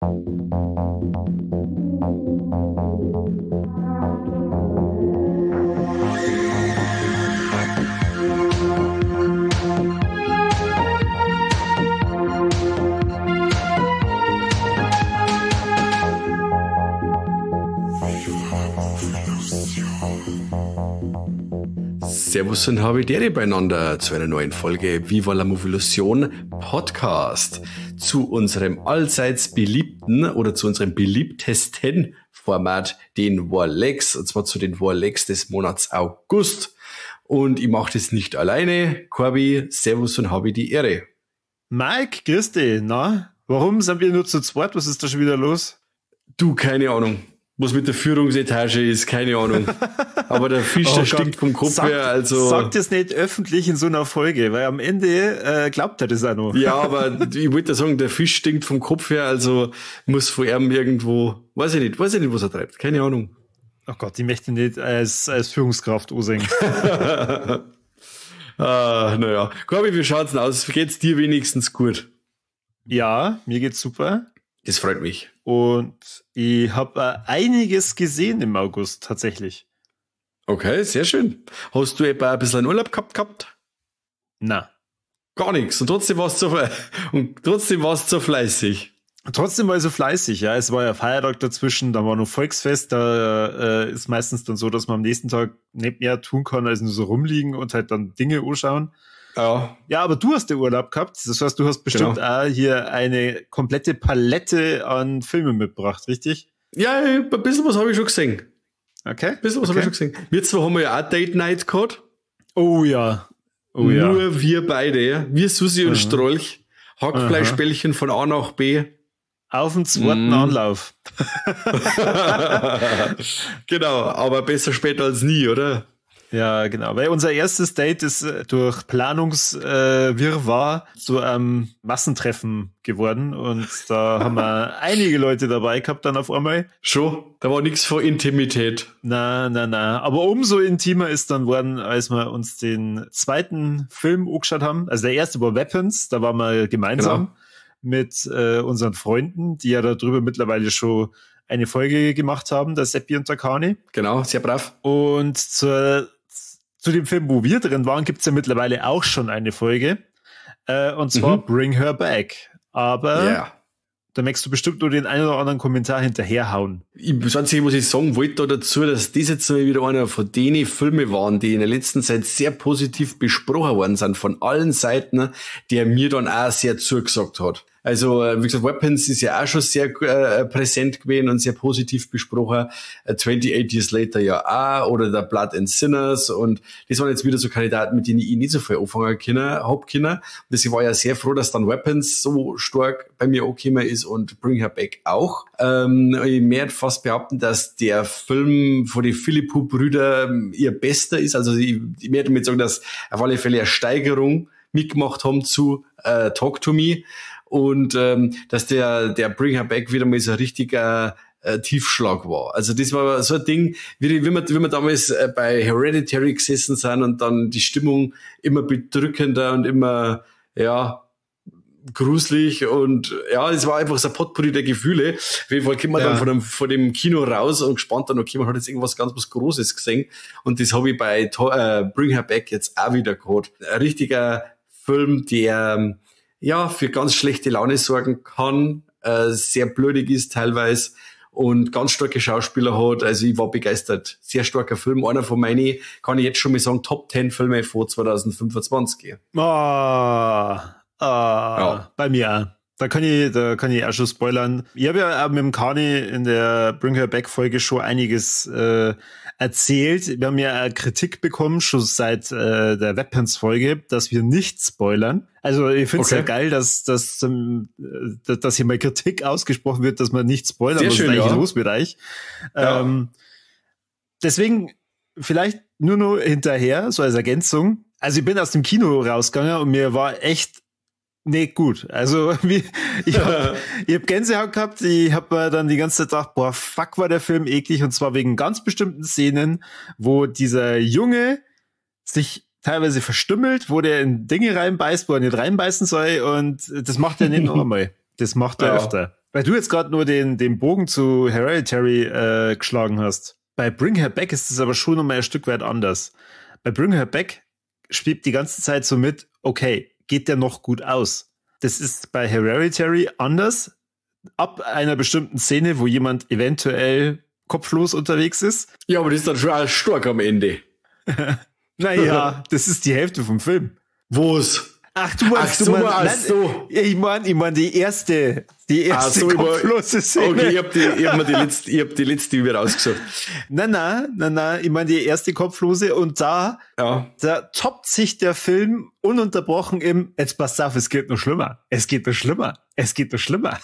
Servus und Habidere beieinander zu einer neuen Folge Viva la Movolution Podcast. Zu unserem allseits beliebten oder zu unserem beliebtesten Format, den Warlegs, und zwar zu den Warlegs des Monats August. Und ich mache das nicht alleine. Corby, Servus und habe die Ehre. Mike, grüß dich. Na, warum sind wir nur zu zweit? Was ist da schon wieder los? Du, keine Ahnung. Was mit der Führungsetage ist, keine Ahnung. Aber der Fisch, der stinkt vom Kopf her. Also Sagt es nicht öffentlich in so einer Folge, weil am Ende glaubt er das auch noch. Ja, aber ich wollte sagen, der Fisch stinkt vom Kopf her, also muss vor ihm irgendwo, weiß ich nicht, was er treibt, keine Ahnung. Oh Gott, ich möchte nicht als Führungskraft ansehen. Naja. Corby, wie schaut's denn aus? Geht's dir wenigstens gut? Ja, mir geht's super. Das freut mich. Und ich habe einiges gesehen im August tatsächlich. Okay, sehr schön. Hast du etwa ein bisschen Urlaub gehabt? Na. Gar nichts. Und trotzdem warst du so fleißig. Trotzdem war ich so fleißig, ja. Es war ja Feiertag dazwischen, dann war noch Volksfest. Da ist meistens dann so, dass man am nächsten Tag nicht mehr tun kann, als nur so rumliegen und halt dann Dinge anschauen. Ja. Ja, aber du hast den Urlaub gehabt. Das heißt, du hast bestimmt auch hier eine komplette Palette an Filmen mitgebracht, richtig? Ja, ein bisschen was habe ich schon gesehen. Okay. Ein bisschen was habe ich schon gesehen. Wir zwei haben ja auch Date Night gehabt. Oh ja. Oh ja. Nur wir beide. Wir Susi und Strolch. Hackfleischbällchen von A nach B. Auf dem zweiten Anlauf. Genau, aber besser später als nie, oder? Ja, genau. Weil unser erstes Date ist durch Planungswirrwarr zu einem Massentreffen geworden. Und da haben wir einige Leute dabei gehabt dann auf einmal. Schon, da war nichts von Intimität. Na, na, na. Aber umso intimer ist dann worden, als wir uns den zweiten Film angeschaut haben. Also der erste war Weapons, da waren wir gemeinsam mit unseren Freunden, die ja darüber mittlerweile schon eine Folge gemacht haben, der Seppi und der Kani. Genau, sehr brav. Und zu dem Film, wo wir drin waren, gibt's ja mittlerweile auch schon eine Folge. Und zwar Bring Her Back. Aber da möchtest du bestimmt nur den einen oder anderen Kommentar hinterherhauen. Das Einzige, was ich sagen wollte da dazu, dass das jetzt mal wieder einer von den Filmen waren, die in der letzten Zeit sehr positiv besprochen worden sind, von allen Seiten, der mir dann auch sehr zugesagt hat. Also, wie gesagt, Weapons ist ja auch schon sehr präsent gewesen und sehr positiv besprochen. 28 Years Later ja auch, oder der Blood and Sinners, und das waren jetzt wieder so Kandidaten, mit denen ich nicht so viel anfangen hab können. Und deswegen war ich ja sehr froh, dass dann Weapons so stark bei mir angekommen ist und Bring Her Back auch. Ich möchte fast behaupten, dass der Film von den Philippou-Brüdern ihr bester ist. Also ich möchte damit sagen, dass auf alle Fälle eine Steigerung mitgemacht haben zu Talk to Me. Und dass der Bring Her Back wieder mal so ein richtiger Tiefschlag war. Also das war so ein Ding, wie wir damals bei Hereditary gesessen sind und dann die Stimmung immer bedrückender und immer, ja, gruselig und ja, es war einfach so ein Potpourri der Gefühle. Auf jeden Fall kommt man dann von dem Kino raus und gespannt dann, okay, man hat jetzt irgendwas ganz was Großes gesehen, und das habe ich bei Bring Her Back jetzt auch wieder gehabt. Ein richtiger Film, der ja für ganz schlechte Laune sorgen kann, sehr blödig ist teilweise und ganz starke Schauspieler hat. Also ich war begeistert. Sehr starker Film. Einer von meinen, kann ich jetzt schon mal sagen, Top 10 Filme vor 2025. Ja. Bei mir auch. Da kann ich auch schon spoilern. Ich habe ja auch mit dem Kani in der Bring Her Back Folge schon einiges erzählt. Wir haben ja Kritik bekommen, schon seit der Weapons Folge, dass wir nicht spoilern. Also ich finde es ja geil, dass hier mal Kritik ausgesprochen wird, dass man nicht spoilern. Sehr Was schön, ist eigentlich los mit euch? Ja. Deswegen vielleicht nur noch hinterher, so als Ergänzung. Also ich bin aus dem Kino rausgegangen und mir war echt nicht gut. Also ich hab Gänsehaut gehabt, ich hab mir dann die ganze Zeit gedacht, boah, fuck, war der Film eklig, und zwar wegen ganz bestimmten Szenen, wo dieser Junge sich teilweise verstümmelt, wo der in Dinge reinbeißt, wo er nicht reinbeißen soll, und das macht er nicht noch einmal. Das macht er öfter. Weil du jetzt gerade nur den Bogen zu Hereditary geschlagen hast. Bei Bring Her Back ist es aber schon nochmal ein Stück weit anders. Bei Bring Her Back schwebt die ganze Zeit so mit, okay, geht der noch gut aus? Das ist bei Hereditary anders. Ab einer bestimmten Szene, wo jemand eventuell kopflos unterwegs ist. Ja, aber das ist dann schon auch stark am Ende. Naja, das ist die Hälfte vom Film. Wo's? Ach, du meinst, Ach so, du meinst, ach nein, so. Ich mein die erste Ach so, kopflose Szene. Okay, ich hab die letzte wieder rausgesucht. Nein, nein, nein, nein, ich meine die erste kopflose und da, da toppt sich der Film ununterbrochen im, jetzt passt auf, es geht noch schlimmer, es geht noch schlimmer, es geht noch schlimmer.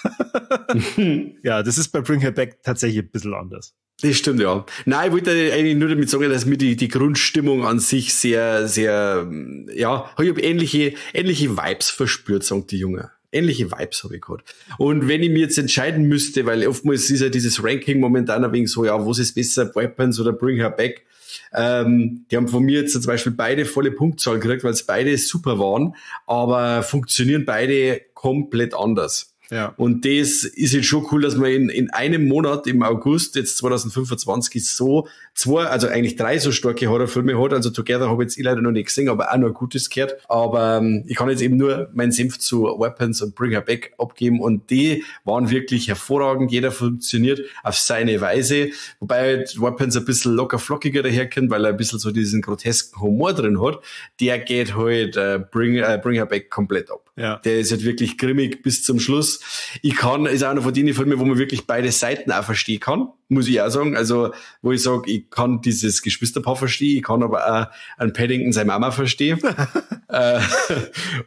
Ja, das ist bei Bring Her Back tatsächlich ein bisschen anders. Das stimmt, ja. Nein, ich wollte eigentlich nur damit sagen, dass mir die Grundstimmung an sich sehr, sehr, ja, ich habe ähnliche Vibes verspürt, sagt die Junge. Ähnliche Vibes habe ich gehabt. Und wenn ich mir jetzt entscheiden müsste, weil oftmals ist ja dieses Ranking momentan ein wenig so, ja, was ist besser, Weapons oder Bring Her Back? Die haben von mir jetzt zum Beispiel beide volle Punktzahl gekriegt, weil es beide super waren, aber funktionieren beide komplett anders. Und das ist jetzt schon cool, dass man in einem Monat im August jetzt 2025 so zwei, also eigentlich drei so starke Horrorfilme hat. Also Together habe ich jetzt eh leider noch nicht gesehen, aber auch noch Gutes gehört. Aber ich kann jetzt eben nur meinen Senf zu Weapons und Bring Her Back abgeben und die waren wirklich hervorragend. Jeder funktioniert auf seine Weise. Wobei halt Weapons ein bisschen locker flockiger daherkommt, weil er ein bisschen so diesen grotesken Humor drin hat. Der geht halt Bring Her Back komplett ab. Der ist halt wirklich grimmig bis zum Schluss. Ist einer von den Filmen, wo man wirklich beide Seiten auch verstehen kann, muss ich auch sagen. Also, wo ich sage, ich kann dieses Geschwisterpaar verstehen, ich kann aber auch einen Paddington seine Mama verstehen.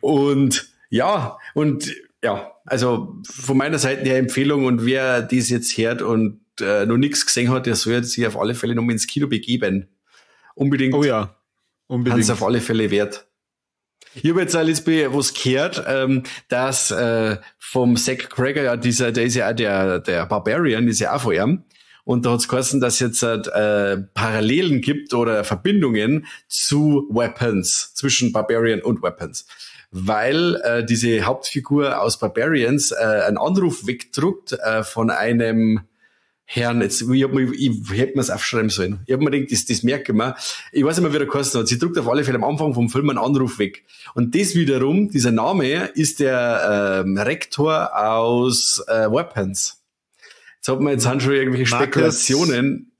Und ja, also von meiner Seite her Empfehlung, und wer dies jetzt hört und noch nichts gesehen hat, der soll sich auf alle Fälle noch mal ins Kino begeben. Unbedingt. Oh ja, unbedingt. Ganz auf alle Fälle wert. Ich habe jetzt auch letztens was gehört, dass vom Zach Cregger ja dieser, der ist ja auch der Barbarian, ist ja auch von ihm. Und da hat's geheißen, dass es jetzt Parallelen gibt oder Verbindungen zu Weapons, zwischen Barbarian und Weapons. Weil diese Hauptfigur aus Barbarians einen Anruf wegdruckt von einem Herrn, jetzt, ich hätte mir's aufschreiben sollen. Ich hab mir gedacht, das merke ich mir. Ich weiß nicht mehr, wie der geheißen hat. Sie druckt auf alle Fälle am Anfang vom Film einen Anruf weg. Und das wiederum, dieser Name, ist der Rektor aus Weapons. Jetzt hat man jetzt schon irgendwelche Marcus, Spekulationen.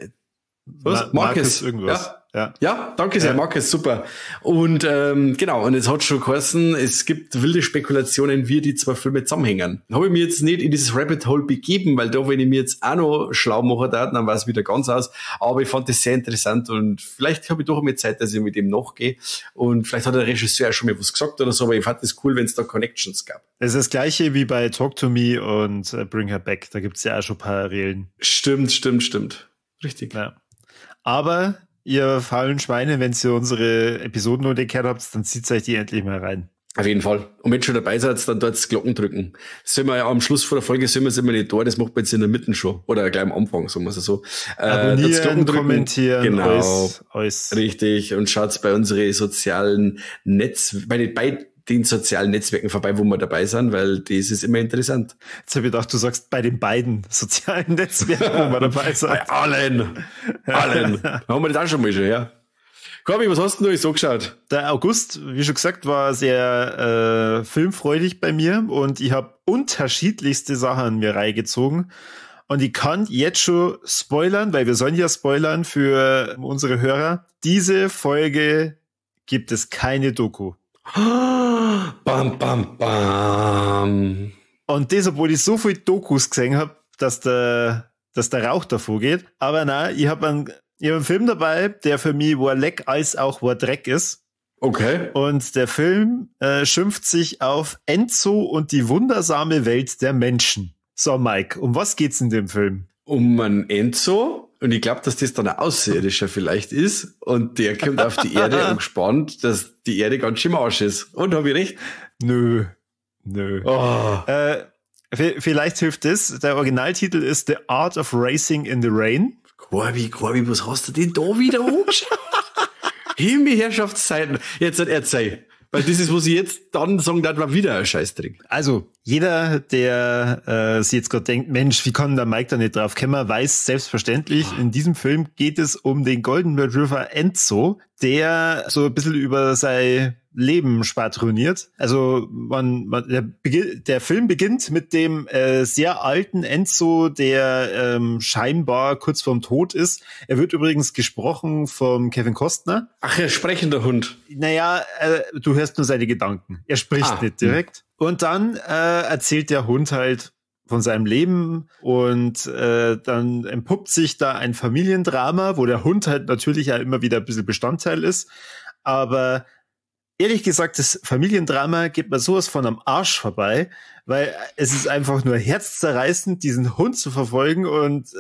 Was? Marcus, Marcus irgendwas. Ja. Ja. Ja, danke sehr, Marcus, super. Und genau, und es hat schon geheißen, es gibt wilde Spekulationen, wie die zwei Filme zusammenhängen. Habe ich mir jetzt nicht in dieses Rabbit Hole begeben, weil da, wenn ich mir jetzt auch noch schlau mache, dann war es wieder ganz aus. Aber ich fand das sehr interessant und vielleicht habe ich doch mal Zeit, dass ich mit dem nachgehe. Und vielleicht hat der Regisseur auch schon mal was gesagt oder so, aber ich fand das cool, wenn es da Connections gab. Es ist das Gleiche wie bei Talk to Me und Bring Her Back. Da gibt's ja auch schon Parallelen. Stimmt. Richtig. Ja. Aber ihr faulen Schweine, wenn ihr unsere Episoden noch nicht gehört habt, dann zieht euch die endlich mal rein. Auf jeden Fall. Und wenn ihr schon dabei seid, dann dort Glocken drücken. Das sollen wir ja am Schluss vor der Folge, sollen wir es immer nicht da, das macht man jetzt in der Mitte schon. Oder gleich am Anfang, sagen wir es so. Abonnieren, Glocken drücken. Kommentieren, genau. Alles, alles. Richtig. Und schaut bei den sozialen Netzwerken vorbei, wo wir dabei sind, weil das ist immer interessant. Jetzt habe ich gedacht, du sagst bei den beiden sozialen Netzwerken, wo wir dabei sind. Bei allen. Allen. Haben wir das auch schon mal schon, ja. Corby, was hast denn du so geschaut? Der August, wie schon gesagt, war sehr filmfreudig bei mir und ich habe unterschiedlichste Sachen an mir reingezogen. Und ich kann jetzt schon spoilern, weil wir sollen ja spoilern für unsere Hörer. Diese Folge gibt es keine Doku. Bam, bam, bam. Und das, obwohl ich so viel Dokus gesehen habe, dass der Rauch davor geht. Aber nein, ich hab einen Film dabei, der für mich woa Leck als auch woa Dreck ist. Und der Film schimpft sich auf Enzo und die wundersame Welt der Menschen. So, Mike, um was geht's in dem Film? Um einen Enzo. Und ich glaube, dass das dann ein Außerirdischer vielleicht ist. Und der kommt auf die Erde und gespannt, dass die Erde ganz schön im Arsch ist. Und habe ich recht? Nö. Nö. Oh. Vielleicht hilft das. Der Originaltitel ist The Art of Racing in the Rain. Corby, Corby, was hast du denn da wieder angeschaut? Himmel, Herrschaftszeiten. Jetzt erzähl. Weil das ist, was ich jetzt dann sagen darf, war wieder ein Scheißdreck. Also, jeder, der sich jetzt gerade denkt, Mensch, wie kann der Mike da nicht drauf kommen, weiß selbstverständlich, in diesem Film geht es um den Golden Retriever Enzo, der so ein bisschen über sein Leben schwadroniert. Also der Film beginnt mit dem sehr alten Enzo, der scheinbar kurz vorm Tod ist. Er wird übrigens gesprochen vom Kevin Costner. Ach, er sprechender Hund. Naja, du hörst nur seine Gedanken. Er spricht nicht direkt. Und dann erzählt der Hund halt von seinem Leben und dann entpuppt sich da ein Familiendrama, wo der Hund halt natürlich ja immer wieder ein bisschen Bestandteil ist. Aber ehrlich gesagt, das Familiendrama geht mir sowas von am Arsch vorbei, weil es ist einfach nur herzzerreißend, diesen Hund zu verfolgen und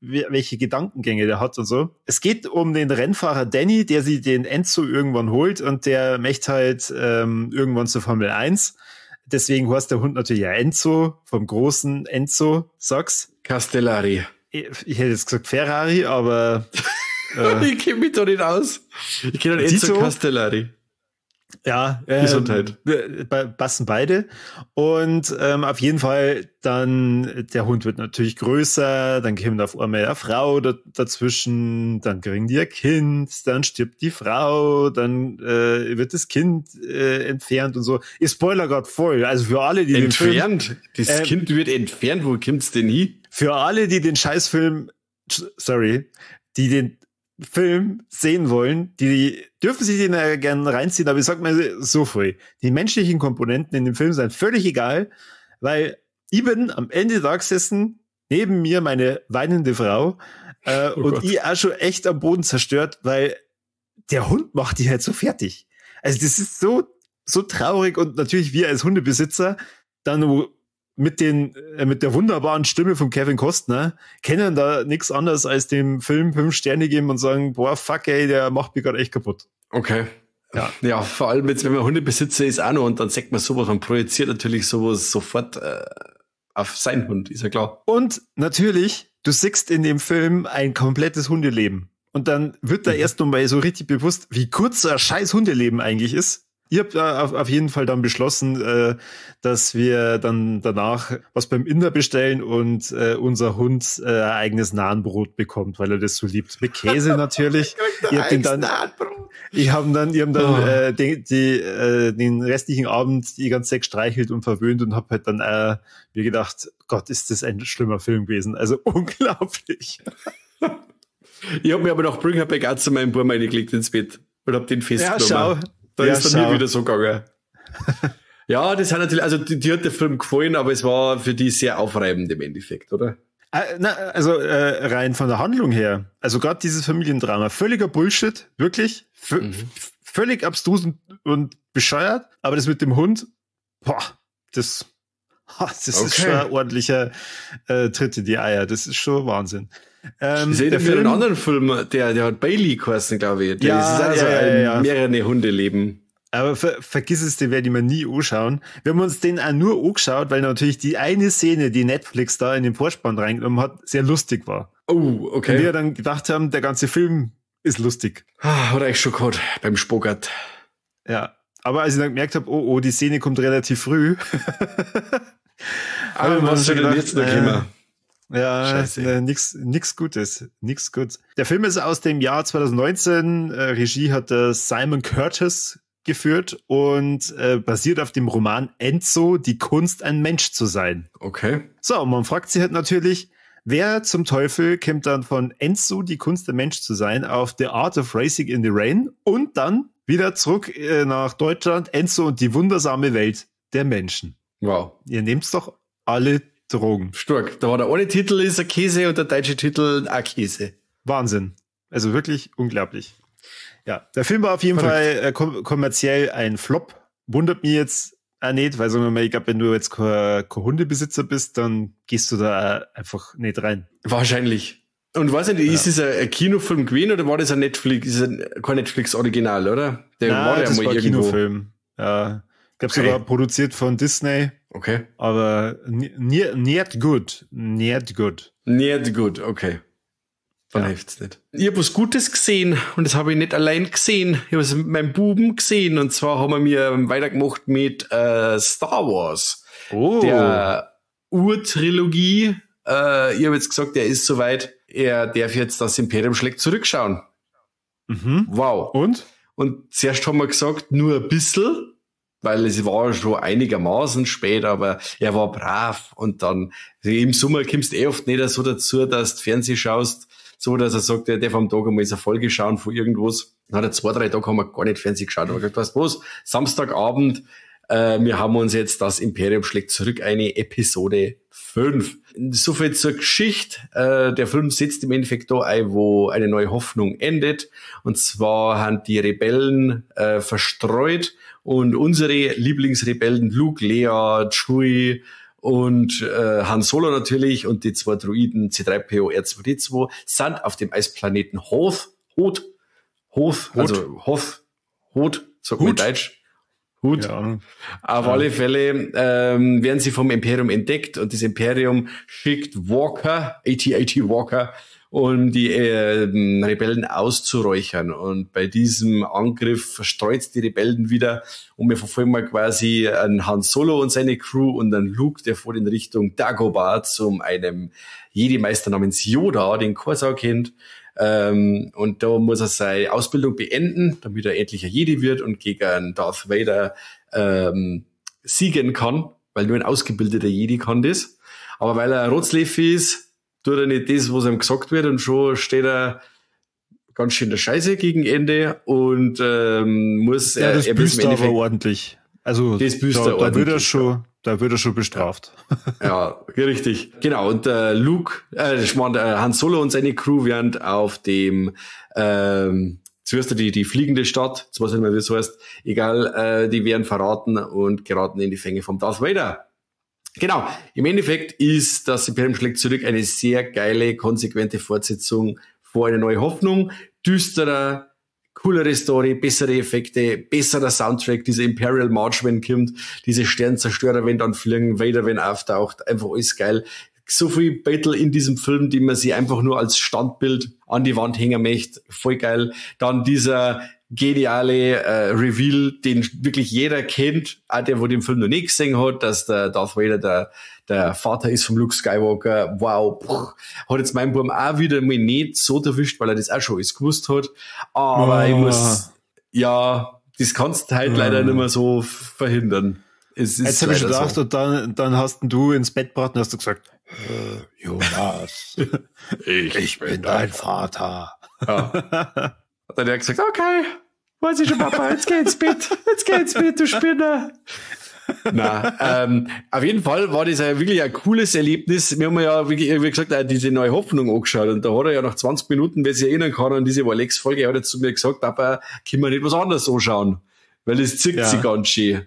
welche Gedankengänge der hat und so. Es geht um den Rennfahrer Danny, der sich den Enzo irgendwann holt und der möchte halt irgendwann zur Formel 1. Deswegen heißt der Hund natürlich ja Enzo, vom großen Enzo, sag's. Castellari. Ich hätte jetzt gesagt Ferrari, aber ich kenne mich da nicht aus. Ich kenne Enzo Castellari. Ja, Gesundheit. Passen beide. Und auf jeden Fall dann, der Hund wird natürlich größer, dann kommt auf einmal eine Frau dazwischen, dann kriegen die ein Kind, dann stirbt die Frau, dann wird das Kind entfernt und so. Ich spoiler grad voll. Also für alle, die entfernt? Den Film, das Kind wird entfernt, wo kommt's denn hin? Für alle, die den Scheißfilm, sorry, die den Film sehen wollen, die dürfen sich den ja gerne reinziehen, aber ich sag mal so viel. Die menschlichen Komponenten in dem Film sind völlig egal, weil ich bin am Ende da gesessen, neben mir meine weinende Frau, oh und Gott. Ich auch schon echt am Boden zerstört, weil der Hund macht die halt so fertig. Also das ist so, so traurig und natürlich wir als Hundebesitzer dann mit der wunderbaren Stimme von Kevin Costner kennen da nichts anderes als dem Film 5 Sterne geben und sagen, boah, fuck ey, der macht mich gerade echt kaputt. Okay. Ja. Ja, vor allem jetzt, wenn man Hundebesitzer ist auch noch und dann sagt man sowas, man projiziert natürlich sowas sofort auf seinen Hund, ist ja klar. Und natürlich, du siehst in dem Film ein komplettes Hundeleben. Und dann wird da erst nochmal so richtig bewusst, wie kurz ein scheiß Hundeleben eigentlich ist. Ich hab auf jeden Fall dann beschlossen, dass wir dann danach was beim Inder bestellen und unser Hund ein eigenes Nahenbrot bekommt, weil er das so liebt. Mit Käse natürlich. Ich hab den dann, den restlichen Abend die ganze Zeit gestreichelt und verwöhnt und hab halt dann mir gedacht, Gott, ist das ein schlimmer Film gewesen. Also unglaublich. Ich hab mir aber noch Bring Her Back auch zu meinem Burm reingelegt ins Bett und hab den festgenommen. Ja, schau. Da ja, ist dann mir wieder so gegangen. Ja, das hat natürlich, also die hat der Film gefallen, aber es war für die sehr aufreibend im Endeffekt, oder? Na, also rein von der Handlung her, also gerade dieses Familiendrama, völliger Bullshit, wirklich, völlig abstrus und bescheuert, aber das mit dem Hund, boah, das okay. Ist schon ein ordentlicher Tritt in die Eier, das ist schon Wahnsinn. Ich sehe den einen anderen Film, der hat Bailey geheißen, glaube ich. Der ja, ist also ja. Mehrere Hunde leben. Aber vergiss es, den werde ich mir nie anschauen. Wir haben uns den auch nur angeschaut, weil natürlich die eine Szene, die Netflix da in den Vorspann reingenommen hat, sehr lustig war. Oh, okay. Und wir dann gedacht haben, der ganze Film ist lustig. Ah, hat ich schon gehabt beim Spogart. Ja, aber als ich dann gemerkt habe, oh, die Szene kommt relativ früh. Aber was soll denn jetzt noch kommen? Ja, nix Gutes, nix Gutes. Der Film ist aus dem Jahr 2019, Regie hat Simon Curtis geführt und basiert auf dem Roman Enzo, die Kunst, ein Mensch zu sein. Okay. So, und man fragt sich halt natürlich, wer zum Teufel kommt dann von Enzo, die Kunst, ein Mensch zu sein, auf The Art of Racing in the Rain und dann wieder zurück nach Deutschland, Enzo und die wundersame Welt der Menschen. Wow. Ihr nehmt's doch alle Drogen. Stark. Da war der eine Titel ist ein Käse und der deutsche Titel ein Käse. Wahnsinn. Also wirklich unglaublich. Ja, der Film war auf jeden Fall kommerziell ein Flop. Wundert mich jetzt auch nicht, weil sagen wir mal, ich glaube, wenn du jetzt kein Hundebesitzer bist, dann gehst du da einfach nicht rein. Wahrscheinlich. Und weiß nicht, ist es ein Kinofilm gewesen oder war das ein Netflix, ist ein, kein Netflix-Original, oder? Der Nein, war ja das mal war irgendwo. Kinofilm. Ja. Ich glaube sogar produziert von Disney. Okay. Aber nicht gut. Nicht gut. Nicht gut, okay. Dann hilft's nicht. Ich hab was Gutes gesehen und das habe ich nicht allein gesehen. Ich habe es mit meinem Buben gesehen und zwar haben wir weitergemacht mit Star Wars. Oh. Der Urtrilogie. Ich habe jetzt gesagt, er ist soweit, er darf jetzt das Imperium schlägt zurückschauen. Mhm. Wow. Und? Und zuerst haben wir gesagt, nur ein bisschen, weil es war schon einigermaßen spät, aber er war brav. Und dann, im Sommer kommst du eh oft nicht so dazu, dass du Fernsehen schaust, so dass er sagt, er darf am Tag einmal so eine Folge schauen von irgendwas. Dann hat er 2, 3 Tage haben wir gar nicht Fernsehen geschaut. Aber gesagt, weißt du was, Samstagabend, wir haben uns jetzt das Imperium schlägt zurück, eine Episode 5. So viel zur Geschichte. Der Film sitzt im Endeffekt da ein, wo eine neue Hoffnung endet. Und zwar haben die Rebellen verstreut und unsere Lieblingsrebellen Luke, Leia, Chewie und Han Solo natürlich und die 2 Droiden C-3PO, R2-D2 sind auf dem Eisplaneten Hoth, Hoth, Hoth, Hoth. also Hoth, Hoth, sagt man in Hut. Deutsch. Hut. Ja. Auf alle Fälle werden sie vom Imperium entdeckt und das Imperium schickt Walker, AT-AT Walker, um die Rebellen auszuräuchern. Und bei diesem Angriff verstreut die Rebellen wieder und wir verfolgen mal quasi einen Han Solo und seine Crew und einen Luke, der vor in Richtung Dagobah zum einem Jedi-Meister namens Yoda, den Korsa kennt. Und da muss er seine Ausbildung beenden, damit er endlich ein Jedi wird und gegen Darth Vader siegen kann, weil nur ein ausgebildeter Jedi kann das. Aber weil er ein Rotzleffi ist, tut er nicht das, was ihm gesagt wird, und schon steht er ganz schön in der Scheiße gegen Ende und muss Ja, das er muss büßt im er aber Endeffekt ordentlich. Also, Das büßt er da wird er ordentlich, schon, ja. da wird er schon bestraft. Ja, richtig. Genau, und Luke, ich meine, Han Solo und seine Crew werden auf dem, zuerst die fliegende Stadt, jetzt weiß ich nicht mehr, wie es heißt, egal, die werden verraten und geraten in die Fänge vom Darth Vader. Genau, im Endeffekt ist das Imperium schlägt zurück eine sehr geile, konsequente Fortsetzung vor eine neue Hoffnung. Düsterer, coolere Story, bessere Effekte, besserer Soundtrack, dieser Imperial March, wenn kommt, diese Sternzerstörer, wenn dann fliegen, Vader, wenn auftaucht, einfach alles geil. So viel Battle in diesem Film, die man sich einfach nur als Standbild an die Wand hängen möchte, voll geil. Dann dieser geniale Reveal, den wirklich jeder kennt, auch der, wo den Film noch nicht gesehen hat, dass der Darth Vader der Vater ist vom Luke Skywalker. Wow, puh. Hat jetzt mein Buben auch wieder mal nicht so erwischt, weil er das auch schon alles gewusst hat. Aber ich muss, ja, das kannst du halt leider nicht mehr so verhindern. Es ist Jetzt hab ich schon leider gedacht, so. und dann hast du ins Bett gebracht und hast du gesagt, Jonas, ich bin dein Vater. Ja. Hat dann er gesagt, okay, weiß ich schon, Papa, jetzt geh ins Bett, jetzt geh ins Bett, du Spinner. Na, auf jeden Fall war das ja wirklich ein cooles Erlebnis. Wir haben ja wirklich, wie gesagt, auch diese neue Hoffnung angeschaut und da hat er ja nach 20 Minuten, wer sich erinnern kann, an diese Alex-Folge, hat er zu mir gesagt, Papa, können wir nicht was anderes anschauen, weil es zieht sich ganz schön.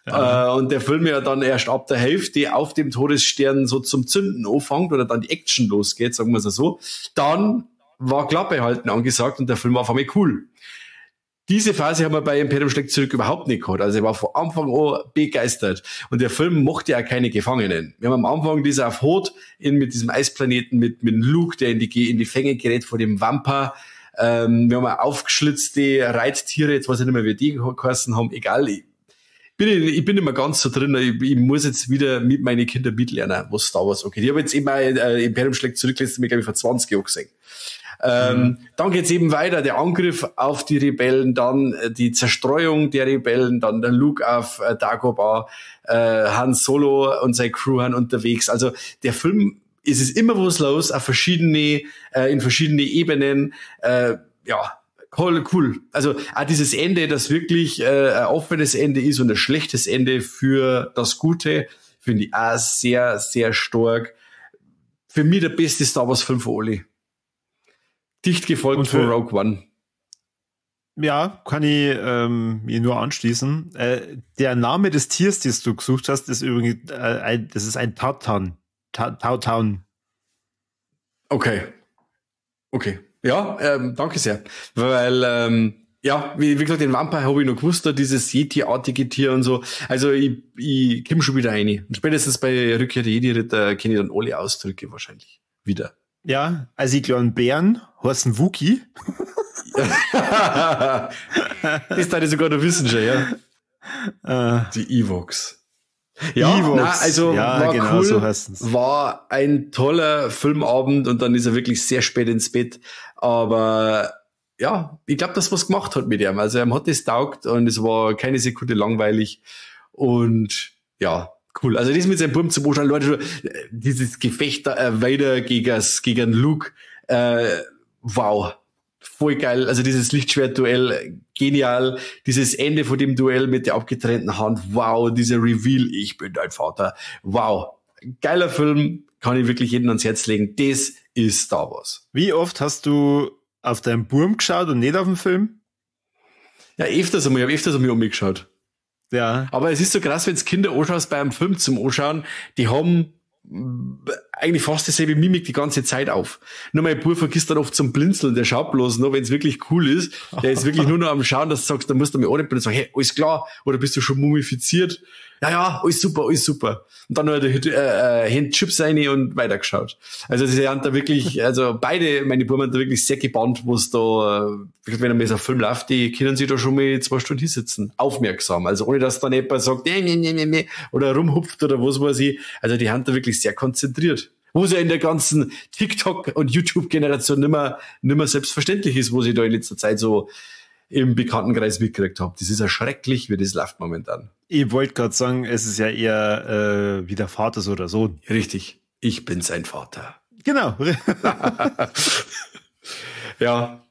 Ja. Und der Film ja dann erst ab der Hälfte auf dem Todesstern so zum Zünden anfängt oder dann die Action losgeht, sagen wir es so, dann war Klappe halten angesagt und der Film war auf einmal cool. Diese Phase haben wir bei Imperium schlägt zurück überhaupt nicht gehabt. Also ich war von Anfang an begeistert. Und der Film mochte ja keine Gefangenen. Wir haben am Anfang dieser auf Hoth mit diesem Eisplaneten, mit Luke, der in die Fänge gerät vor dem Wampa. Wir haben auch aufgeschlitzte Reittiere, jetzt weiß ich nicht mehr, wie die geheißen haben. Egal, ich bin immer ganz so drin. Ich muss jetzt wieder mit meinen Kindern mitlernen, was Star Wars okay. Ich habe jetzt eben auch, Imperium schlägt zurück, letztes Mal, glaube ich, vor 20 Jahren gesehen. Dann geht's eben weiter, der Angriff auf die Rebellen, dann die Zerstreuung der Rebellen, dann der Luke auf Dagobah, Han Solo und seine Crew sind unterwegs. Also der Film, es ist immer was los, auf verschiedene, in verschiedene Ebenen, ja, cool, cool. Also auch dieses Ende, das wirklich ein offenes Ende ist und ein schlechtes Ende für das Gute, finde ich auch sehr, sehr stark. Für mich der beste Star Wars Film von alle. Dicht gefolgt von Rogue One. Ja, kann ich mir nur anschließen. Der Name des Tiers, das du gesucht hast, ist übrigens das ist ein Tautan. Tautan. Okay. Okay. Ja, danke sehr. Weil, ja, wie gesagt, den Vampire habe ich noch gewusst, da dieses Yeti-artige Tier und so. Also ich komme schon wieder rein. Und spätestens bei Rückkehr der Jedi-Ritter kenne ich dann alle Ausdrücke wahrscheinlich wieder. Ja, also die kleinen Bären heißen Wookie. Das darf ich sogar noch wissen schon, ja. Die Ewoks. Ja, Ewoks. Na, also ja, war genau, cool, so heißen's. War ein toller Filmabend und dann ist er wirklich sehr spät ins Bett. Aber ja, ich glaube, dass was gemacht hat mit ihm. Also er hat das taugt und es war keine Sekunde langweilig. Und ja, cool. Also das mit seinem Buben zum Anschauen, Leute, dieses Gefecht da, Vader gegen Luke, wow. Voll geil. Also dieses Lichtschwert-Duell, genial. Dieses Ende von dem Duell mit der abgetrennten Hand, wow. Dieser Reveal, ich bin dein Vater. Wow. Geiler Film, kann ich wirklich jedem ans Herz legen. Das ist Star Wars. Wie oft hast du auf deinen Burm geschaut und nicht auf den Film? Ja, öfters einmal. Ich habe öfters einmal umgeschaut. Ja. Aber es ist so krass, wenn Kinder anschaust bei einem Film zum Anschauen, die haben eigentlich fast dieselbe Mimik die ganze Zeit auf. Nur mein Bub vergisst dann oft zum Blinzeln, der schaut bloß noch, wenn es wirklich cool ist. Der ist wirklich nur noch am Schauen, dass du sagst, da musst du mir anrippen und sagen, hey, alles klar, oder bist du schon mumifiziert? Ja, ja, alles super, alles super. Und dann hat er Hand Chips rein und weitergeschaut. Also sie haben da wirklich, also beide, meine Buben haben da wirklich sehr gebannt, wo es da, wenn er mir so ein Film läuft, die können sich da schon mal 2 Stunden hinsitzen. Aufmerksam. Also ohne, dass dann jemand sagt, nee, nee, nee, nee, nee, oder rumhupft oder was weiß ich. Also die haben da wirklich sehr konzentriert. Wo es ja in der ganzen TikTok- und YouTube-Generation nimmer selbstverständlich ist, wo sie da in letzter Zeit so im Bekanntenkreis mitgekriegt habe. Das ist ja schrecklich, wie das läuft momentan. Ich wollte gerade sagen, es ist ja eher wie der Vater so oder Sohn. Richtig. Ich bin sein Vater. Genau. Ja.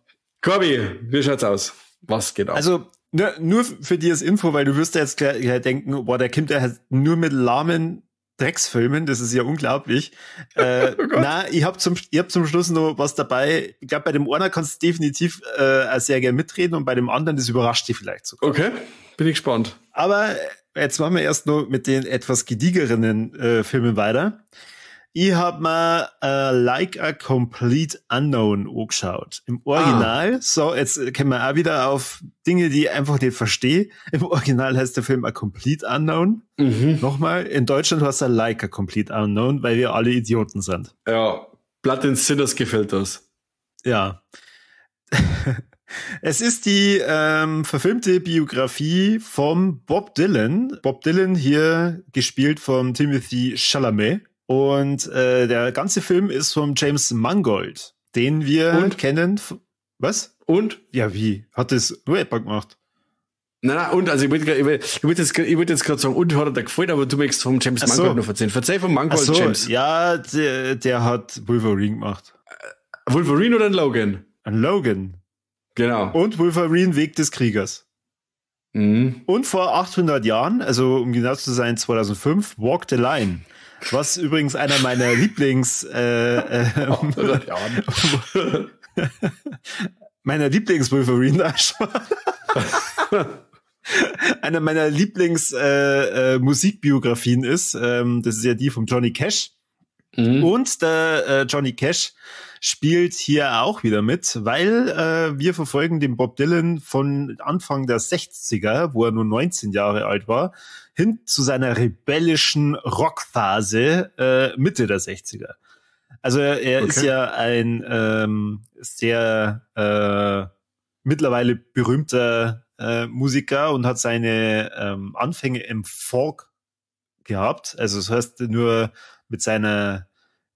Corby, wie schaut's aus? Was geht ab? Also, nur für dich als Info, weil du wirst ja jetzt gleich denken, boah, der kommt ja halt nur mit lahmen Drecksfilmen, das ist ja unglaublich. Oh na, ich hab zum Schluss noch was dabei. Ich glaube, bei dem einen kannst du definitiv auch sehr gerne mitreden und bei dem anderen, das überrascht dich vielleicht sogar. Okay, bin ich gespannt. Aber jetzt machen wir erst noch mit den etwas gediegeren Filmen weiter. Ich hab mir Like a Complete Unknown angeschaut. Im Original, so, jetzt kommen wir auch wieder auf Dinge, die ich einfach nicht verstehe. Im Original heißt der Film A Complete Unknown. Mhm. Nochmal, in Deutschland heißt er Like a Complete Unknown, weil wir alle Idioten sind. Ja, Blood and Sinners gefällt das. Ja. Es ist die verfilmte Biografie von Bob Dylan. Bob Dylan hier gespielt von Timothée Chalamet. Und der ganze Film ist von James Mangold, den wir kennen. Was? Und? Ja, wie? Hat das nur jemand gemacht? Nein, nein, und, also ich wollte jetzt gerade sagen, und hat er da gefallen, aber du möchtest vom James Mangold noch erzählen. Verzeih vom Mangold, so, James. Ja, der hat Wolverine gemacht. Wolverine oder ein Logan? Ein Logan. Genau. Und Wolverine, Weg des Kriegers. Mhm. Und vor 800 Jahren, also um genau zu sein, 2005, Walk the Line. Was übrigens einer meiner Lieblings meiner Lieblings-Wolverine einer meiner Lieblings Musikbiografien ist. Das ist ja die von Johnny Cash. Mhm. Und der Johnny Cash spielt hier auch wieder mit, weil wir verfolgen den Bob Dylan von Anfang der 60er, wo er nur 19 Jahre alt war, hin zu seiner rebellischen Rockphase Mitte der 60er. Also er ist ja ein sehr mittlerweile berühmter Musiker und hat seine Anfänge im Folk gehabt. Also das heißt, nur mit seiner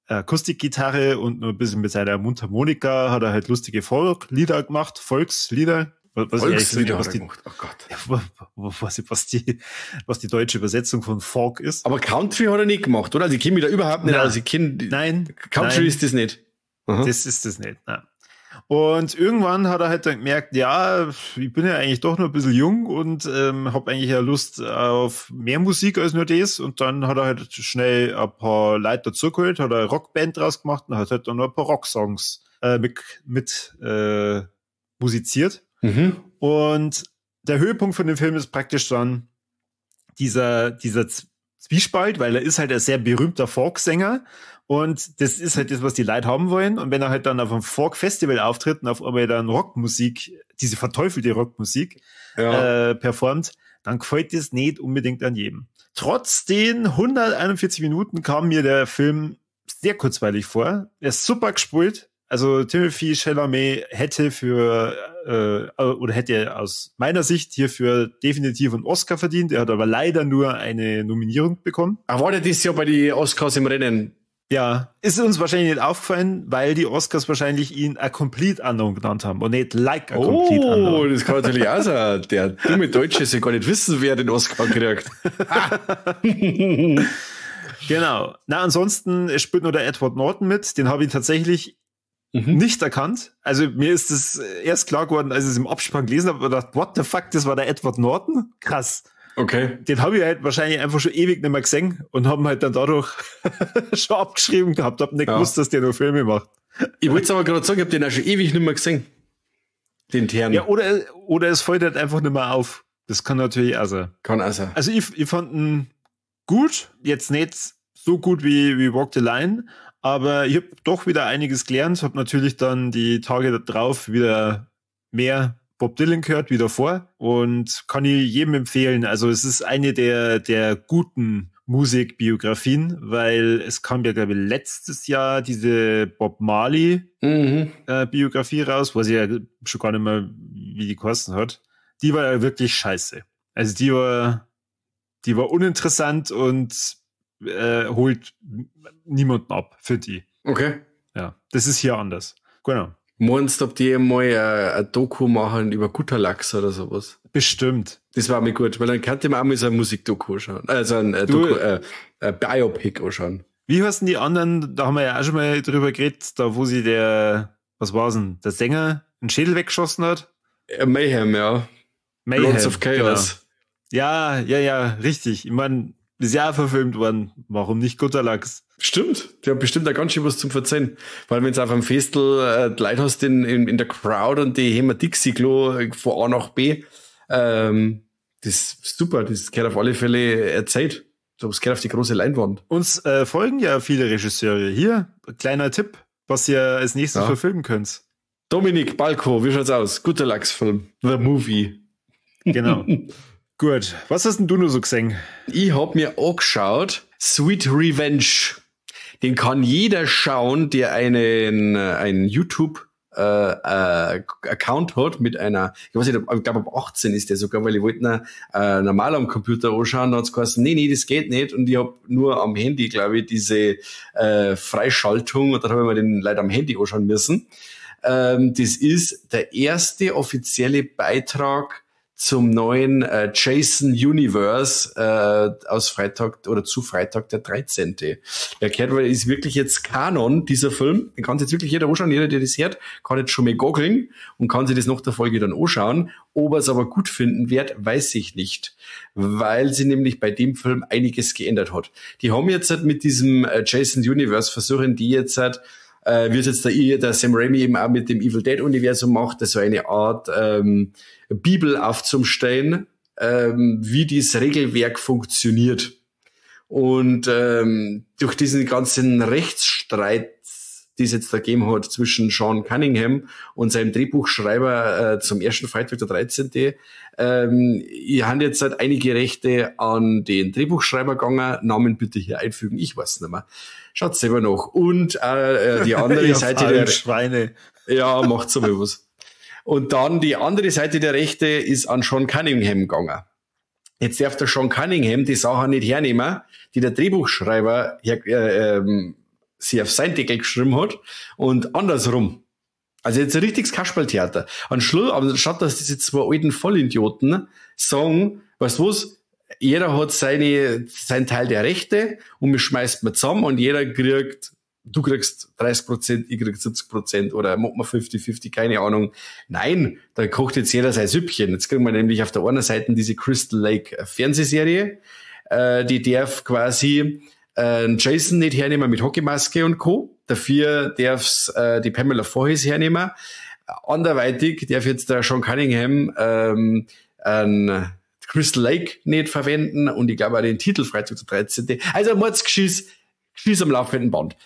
Akustikgitarre und nur ein bisschen mit seiner Mundharmonika hat er halt lustige Folklieder gemacht, Volkslieder. Volkslieder hat er gemacht, oh Gott. Ja, was die deutsche Übersetzung von Folk ist. Aber Country hat er nicht gemacht, oder? Also ich kenne mich da überhaupt nicht aus. Nein. Country ist das nicht. Aha. Das ist das nicht, nein. Und irgendwann hat er halt dann gemerkt, ja, ich bin ja eigentlich doch noch ein bisschen jung und habe eigentlich ja Lust auf mehr Musik als nur das. Und dann hat er halt schnell ein paar Leute dazugeholt, hat eine Rockband draus gemacht und hat halt dann noch ein paar Rocksongs mit musiziert. Mhm. Und der Höhepunkt von dem Film ist praktisch dann dieser Zwiespalt, weil er ist halt ein sehr berühmter Folksänger. Und das ist halt das, was die Leute haben wollen. Und wenn er halt dann auf einem Folk-Festival auftritt und auf einmal dann Rockmusik, diese verteufelte Rockmusik, performt, dann gefällt das nicht unbedingt an jedem. Trotz den 141 Minuten kam mir der Film sehr kurzweilig vor. Er ist super gespielt. Also Timothée Chalamet hätte für oder hätte aus meiner Sicht hierfür definitiv einen Oscar verdient. Er hat aber leider nur eine Nominierung bekommen. Ach, war der dieses Jahr bei den Oscars im Rennen? Ja, ist uns wahrscheinlich nicht aufgefallen, weil die Oscars wahrscheinlich ihn A Complete Unknown genannt haben und nicht Like a Complete Unknown. Oh, das kann natürlich auch sein. Der dumme Deutsche soll gar nicht wissen, wer den Oscar kriegt. Genau. Na, ansonsten, es spielt nur der Edward Norton mit. Den habe ich tatsächlich nicht erkannt. Also mir ist es erst klar geworden, als ich es im Abspann gelesen habe, und gedacht, what the fuck, das war der Edward Norton? Krass. Okay. Den habe ich halt wahrscheinlich einfach schon ewig nicht mehr gesehen und haben halt dann dadurch schon abgeschrieben gehabt, hab nicht gewusst, dass der noch Filme macht. Ich wollte es aber gerade sagen, ich habe den auch schon ewig nicht mehr gesehen. Den Herrn. Ja, oder es fällt halt einfach nicht mehr auf. Das kann natürlich auch sein. Kann auch sein. Also ich fand ihn gut, jetzt nicht so gut wie Walk the Line, aber ich habe doch wieder einiges gelernt, habe natürlich dann die Tage darauf wieder mehr Bob Dylan gehört, wie davor, und kann ich jedem empfehlen. Also es ist eine der guten Musikbiografien, weil es kam ja, glaube ich, letztes Jahr diese Bob Marley Biografie raus, weiß ich ja schon gar nicht mehr, wie die geheißen hat. Die war ja wirklich scheiße. Also die war uninteressant und holt niemanden ab, finde ich. Okay. Ja, das ist hier anders. Genau. Meinst du, ob die mal ein Doku machen über Gutterlachs oder sowas? Bestimmt. Das war mir gut, weil dann könnte man auch mal so ein Musikdoku schauen. Also ein Doku, Biopic anschauen. Wie heißen die anderen? Da haben wir ja auch schon mal drüber geredet, da wo sie der, was war's denn, der Sänger einen Schädel weggeschossen hat? Mayhem, ja. Mayhem, Lords of Chaos. Genau. Ja, richtig. Ich meine, ist ja auch verfilmt worden. Warum nicht Gutterlachs? Stimmt. Der hat bestimmt da ganz schön was zum Verzeihen. Weil wenn du auf einem Festl die Leute hast in der Crowd und die haben Dixie-Klo von A nach B, das ist super. Das gehört auf alle Fälle erzählt. Das gehört auf die große Leinwand. Uns folgen ja viele Regisseure. Hier, kleiner Tipp, was ihr als nächstes verfilmen könnt. Dominik Balko, wie schaut's aus? Gutterlachs-Film. The Movie. Genau. Gut. Was hast denn du nur so gesehen? Ich hab mir angeschaut Sweet Revenge. Den kann jeder schauen, der einen YouTube Account hat mit einer, ich weiß nicht, ich glaube, ab 18 ist der sogar, weil ich wollte ihn normal am Computer anschauen, da hat's geheißen, nee, nee, das geht nicht, und ich hab nur am Handy, glaube ich, diese Freischaltung, und dann habe ich mir den leider am Handy anschauen müssen. Das ist der erste offizielle Beitrag zum neuen Jason Universe aus Freitag oder zu Freitag der 13. Der gehört, weil ist wirklich jetzt Kanon, dieser Film. Den kann sich jetzt wirklich jeder anschauen. Jeder, der das hört, kann jetzt schon mal goggeln und kann sich das nach der Folge dann anschauen. Ob er es aber gut finden wird, weiß ich nicht. Weil sie nämlich bei dem Film einiges geändert hat. Die haben jetzt halt mit diesem Jason Universe versuchen die jetzt halt, wie es jetzt der Sam Raimi eben auch mit dem Evil Dead Universum macht, so eine Art Bibel aufzustellen, wie dieses Regelwerk funktioniert. Und durch diesen ganzen Rechtsstreit, die es jetzt da gegeben hat zwischen Sean Cunningham und seinem Drehbuchschreiber zum ersten Freitag der 13., ich habe jetzt halt einige Rechte an den Drehbuchschreiber gegangen. Namen bitte hier einfügen, ich weiß nicht mehr. Schaut selber noch. Und die andere Seite der Schweine. Ja, macht so was. Und dann die andere Seite der Rechte ist an Sean Cunningham gegangen. Jetzt darf der Sean Cunningham die Sache nicht hernehmen, die der Drehbuchschreiber sie auf sein Deckel geschrieben hat, und andersrum. Also jetzt ein richtiges Kasperltheater. Anstatt dass diese zwei alten Vollidioten sagen, weißt du was, jeder hat sein Teil der Rechte und wir schmeißt mal zusammen und jeder kriegt, du kriegst 30%, ich krieg 70% oder machen wir 50-50, keine Ahnung. Nein, da kocht jetzt jeder sein Süppchen. Jetzt kriegen wir nämlich auf der einen Seite diese Crystal Lake Fernsehserie, die darf quasi Jason nicht hernehmen mit Hockeymaske und Co. Dafür darf's die Pamela Voorhees hernehmen. Anderweitig darf jetzt der Sean Cunningham ein Crystal Lake nicht verwenden und ich glaube auch den Titel Freitag der 13. Also Mordsgeschiss, Geschiss am laufenden Band.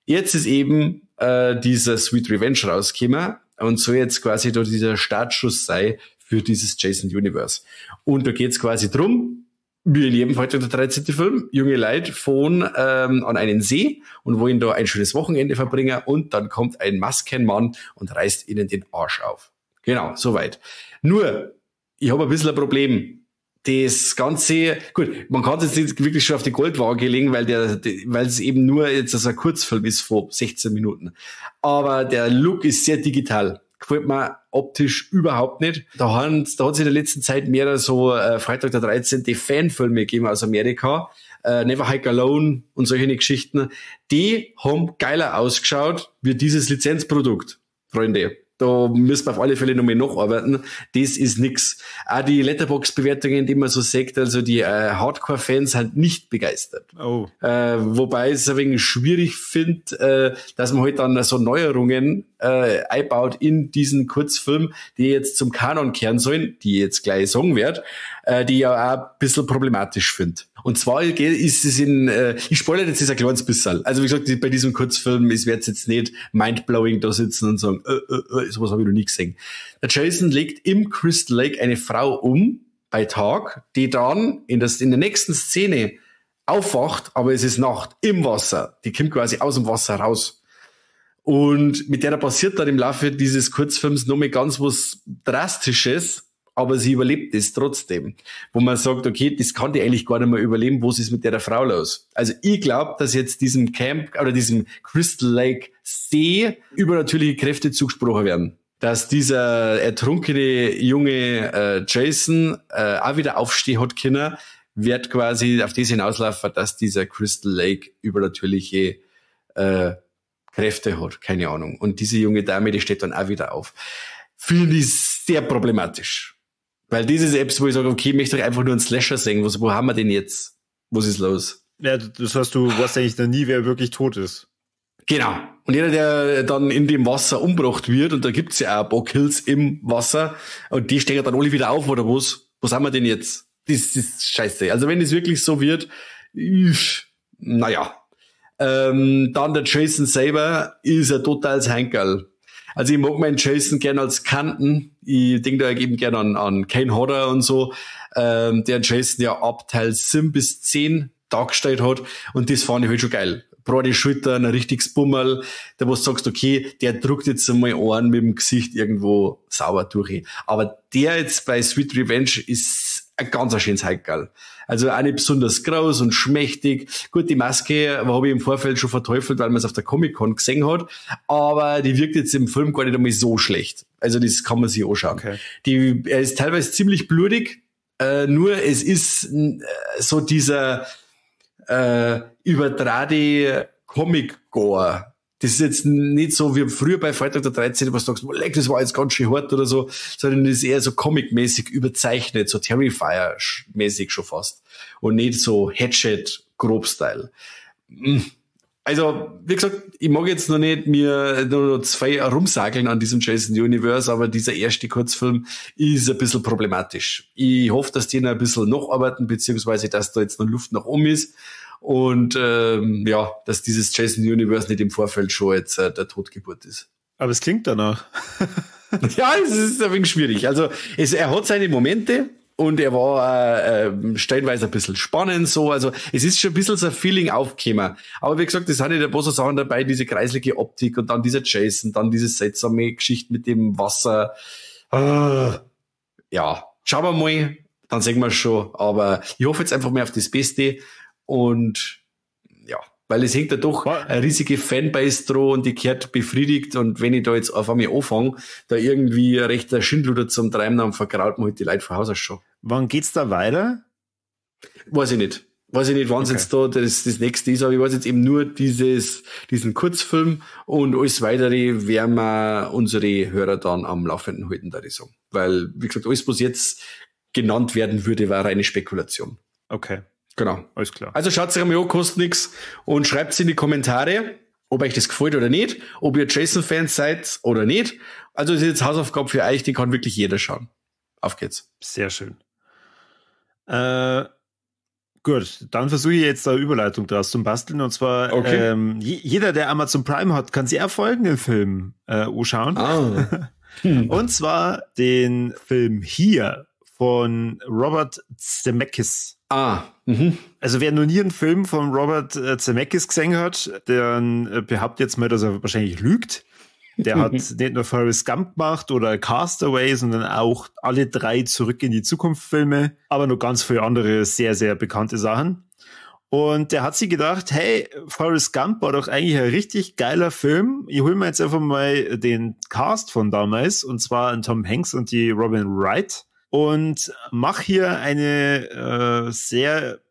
Jetzt ist eben dieser Sweet Revenge rausgekommen und soll jetzt quasi da dieser Startschuss sei für dieses Jason Universe. Und da geht's quasi drum, Wie in jedem Freitag der 13. Film, junge Leute fahren an einen See und wollen da ein schönes Wochenende verbringen und dann kommt ein Maskenmann und reißt ihnen den Arsch auf. Genau, soweit. Nur, ich habe ein bisschen ein Problem. Das Ganze, gut, man kann es jetzt nicht wirklich schon auf die Goldwaage legen, weil es eben nur jetzt also ein Kurzfilm ist von 16 Minuten. Aber der Look ist sehr digital. Gefällt mir optisch überhaupt nicht. Da hat es in der letzten Zeit mehrere so Freitag der 13. Fanfilme gegeben aus Amerika. Never Hike Alone und solche Geschichten. Die haben geiler ausgeschaut wie dieses Lizenzprodukt, Freunde. Da müssen wir auf alle Fälle nochmal nacharbeiten. Das ist nix. Auch die Letterboxd-Bewertungen, die man so sieht, also die Hardcore-Fans sind nicht begeistert. Oh. Wobei ich es ein wenig schwierig finde, dass man halt dann so Neuerungen einbaut in diesen Kurzfilm, die jetzt zum Kanon kehren sollen, die ich jetzt gleich sagen werde, die ich ja auch ein bisschen problematisch finde. Und zwar ist es ich spoilere jetzt ein kleines bisschen. Also wie gesagt, bei diesem Kurzfilm, ich werde jetzt nicht mindblowing da sitzen und sagen, sowas habe ich noch nie gesehen. Der Jason legt im Crystal Lake eine Frau um, bei Tag, die dann in der nächsten Szene aufwacht, aber es ist Nacht, im Wasser. Die kommt quasi aus dem Wasser raus. Und mit der passiert dann im Laufe dieses Kurzfilms noch mal ganz was Drastisches, aber sie überlebt es trotzdem. Wo man sagt, okay, das kann die eigentlich gar nicht mehr überleben, was ist mit der Frau los? Also ich glaube, dass jetzt diesem Camp oder diesem Crystal Lake See übernatürliche Kräfte zugesprochen werden. Dass dieser ertrunkene junge Jason auch wieder aufstehen hat können, wird quasi auf das hinauslaufen, dass dieser Crystal Lake übernatürliche Kräfte hat, keine Ahnung. Und diese junge Dame, die steht dann auch wieder auf. Finde ich sehr problematisch. Weil dieses Apps, wo ich sage, okay, ich möchte doch einfach nur einen Slasher sehen. Wo haben wir den jetzt? Was ist los? Ja, das heißt, du weißt eigentlich noch nie, wer wirklich tot ist. Genau. Und jeder, der dann in dem Wasser umgebracht wird, und da gibt's ja auch ein paar Kills im Wasser, und die stehen dann alle wieder auf, oder was? Was haben wir denn jetzt? Das ist scheiße. Also wenn es wirklich so wird, naja. Dann der Jason selber ist ein totales Henkerl. Also ich mag meinen Jason gern als Kanten. Ich denk da eben gern an Kane Hodder und so, der Jason ja ab Teil 7 bis 10 dargestellt hat. Und das fand ich halt schon geil. Breite Schultern, ein richtiges Bummel, da wo du sagst, okay, der drückt jetzt einmal einen mit dem Gesicht irgendwo sauber durch. Aber der jetzt bei Sweet Revenge ist ein ganz schönes Heikerl. Also auch nicht besonders groß und schmächtig. Gut, die Maske habe ich im Vorfeld schon verteufelt, weil man es auf der Comic-Con gesehen hat. Aber die wirkt jetzt im Film gar nicht einmal so schlecht. Also das kann man sich anschauen. Okay. Er ist teilweise ziemlich blutig. Nur es ist so dieser überdrahte Comic-Gore. Das ist jetzt nicht so wie früher bei Freitag der 13., was du sagst, leck, das war jetzt ganz schön hart oder so, sondern das ist eher so comic-mäßig überzeichnet, so Terrifier-mäßig schon fast. Und nicht so Hatchet-Grob-Style. Also, wie gesagt, ich mag jetzt noch nicht mir nur noch zwei rumsageln an diesem Jason Universe, aber dieser erste Kurzfilm ist ein bisschen problematisch. Ich hoffe, dass die noch ein bisschen nacharbeiten, beziehungsweise, dass da jetzt noch Luft nach oben ist. Und ja, dass dieses Jason Universe nicht im Vorfeld schon jetzt der Totgeburt ist. Aber es klingt danach. Ja, es ist ein wenig schwierig. Also er hat seine Momente und er war stellenweise ein bisschen spannend so. Also es ist schon ein bisschen so ein Feeling aufgekommen. Aber wie gesagt, es sind nicht ein paar so Sachen dabei, diese kreiselige Optik und dann dieser Jason, dann diese seltsame Geschichte mit dem Wasser. Ja, schauen wir mal, dann sehen wir schon. Aber ich hoffe jetzt einfach mal auf das Beste. Und ja, weil es hängt ja doch eine riesige Fanbase dran und die kehrt befriedigt. Und wenn ich da jetzt auf einmal anfange, da irgendwie recht der Schindluder zum Treiben, dann vergraut man halt die Leute von Haus aus schon. Wann geht's da weiter? Weiß ich nicht. Weiß ich nicht, wann es jetzt da das nächste ist, aber ich weiß jetzt eben nur diesen Kurzfilm und alles weitere werden wir unsere Hörer dann am Laufenden halten, da ich sagen. Weil, wie gesagt, alles, was jetzt genannt werden würde, war reine Spekulation. Okay. Genau. Alles klar. Also schaut sich einmal an, kostet nix und schreibt in die Kommentare, ob euch das gefällt oder nicht, ob ihr Jason-Fans seid oder nicht. Also ist jetzt Hausaufgabe für euch, die kann wirklich jeder schauen. Auf geht's. Sehr schön. Gut, dann versuche ich jetzt da Überleitung draus zum Basteln. Und zwar, okay. Jeder, der Amazon Prime hat, kann sich auch folgenden Film anschauen. Ah. Und zwar den Film Here von Robert Zemeckis. Ah, mhm. Also wer noch nie einen Film von Robert Zemeckis gesehen hat, der behauptet jetzt mal, dass er wahrscheinlich lügt. Der hat nicht nur Forrest Gump gemacht oder Cast Away, sondern auch alle 3 Zurück in die Zukunft Filme, aber noch ganz viele andere sehr, sehr bekannte Sachen. Und der hat sich gedacht, hey, Forrest Gump war doch eigentlich ein richtig geiler Film. Ich hol mir jetzt einfach mal den Cast von damals, und zwar an Tom Hanks und die Robin Wright, und mach hier eine sehr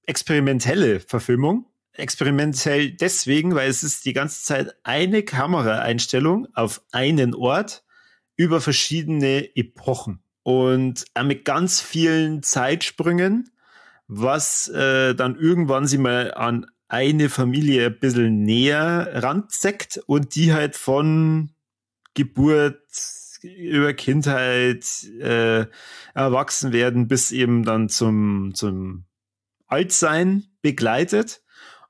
experimentelle Verfilmung. Experimentell deswegen, weil es ist die ganze Zeit eine Kameraeinstellung auf einen Ort über verschiedene Epochen und mit ganz vielen Zeitsprüngen, was dann irgendwann sie mal an eine Familie ein bisschen näher ranzeckt und die halt von Geburt über Kindheit, erwachsen werden bis eben dann zum Altsein begleitet.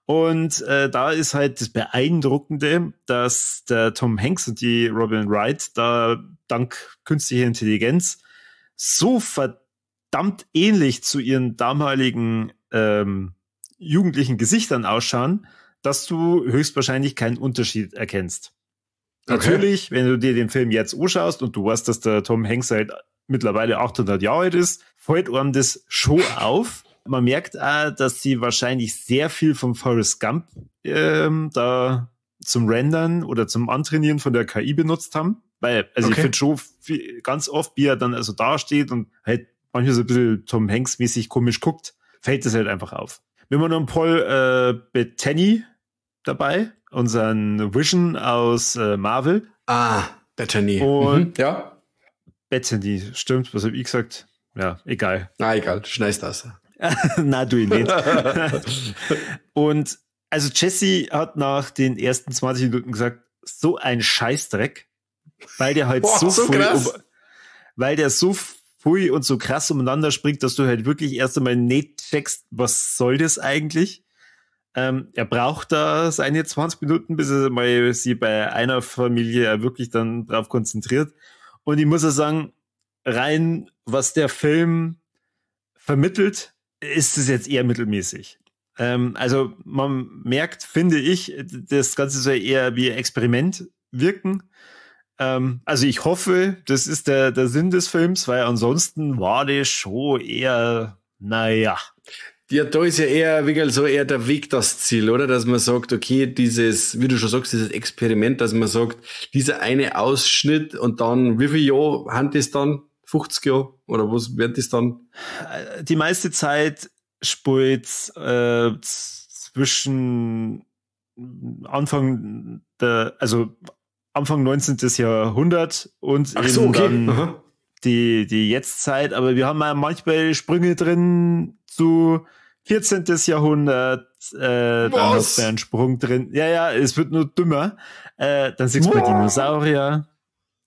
Und da ist halt das Beeindruckende, dass der Tom Hanks und die Robin Wright da dank künstlicher Intelligenz so verdammt ähnlich zu ihren damaligen jugendlichen Gesichtern ausschauen, dass du höchstwahrscheinlich keinen Unterschied erkennst. Okay. Natürlich, wenn du dir den Film jetzt anschaust und du weißt, dass der Tom Hanks halt mittlerweile 800 Jahre alt ist, fällt einem das schon auf. Man merkt auch, dass sie wahrscheinlich sehr viel vom Forrest Gump da zum Rendern oder zum Antrainieren von der KI benutzt haben. Weil, also ich finde schon viel, ganz oft, wie er dann also da steht und halt manchmal so ein bisschen Tom Hanks-mäßig komisch guckt, fällt das halt einfach auf. Wir haben noch einen Paul Bettany dabei, unseren Vision aus Marvel. Ah, Bettany. Und ja. Bettany, stimmt, was hab ich gesagt? Ja, egal. Na, egal, du schneidest das. Na, du nicht. Und also Jesse hat nach den ersten 20 Minuten gesagt, so ein Scheißdreck, weil der halt Boah, so so viel krass. weil der so früh und so krass umeinander springt, dass du halt wirklich erst einmal nicht checkst, was soll das eigentlich? Er braucht da seine 20 Minuten, bis er mal sie bei einer Familie wirklich dann drauf konzentriert. Und ich muss ja sagen, rein, was der Film vermittelt, ist es jetzt eher mittelmäßig. Also man merkt, finde ich, das Ganze soll eher wie ein Experiment wirken. Also ich hoffe, das ist der Sinn des Films, weil ansonsten war das schon eher, naja. Ja, da ist ja eher wirklich so eher der Weg das Ziel, oder? Dass man sagt, okay, dieses, wie du schon sagst, dieses Experiment, dass man sagt, dieser eine Ausschnitt und dann, wie viel Jahre haben das dann? 50 Jahre? Oder was wird das dann? Die meiste Zeit spielt zwischen Anfang 19. Jahrhundert und Ach so, eben okay. dann Aha. die Jetztzeit, aber wir haben ja manchmal Sprünge drin zu 14. Jahrhundert, dann Was? hast du einen Sprung drin. Ja, ja, es wird nur dümmer. Dann siehst du bei Dinosaurier.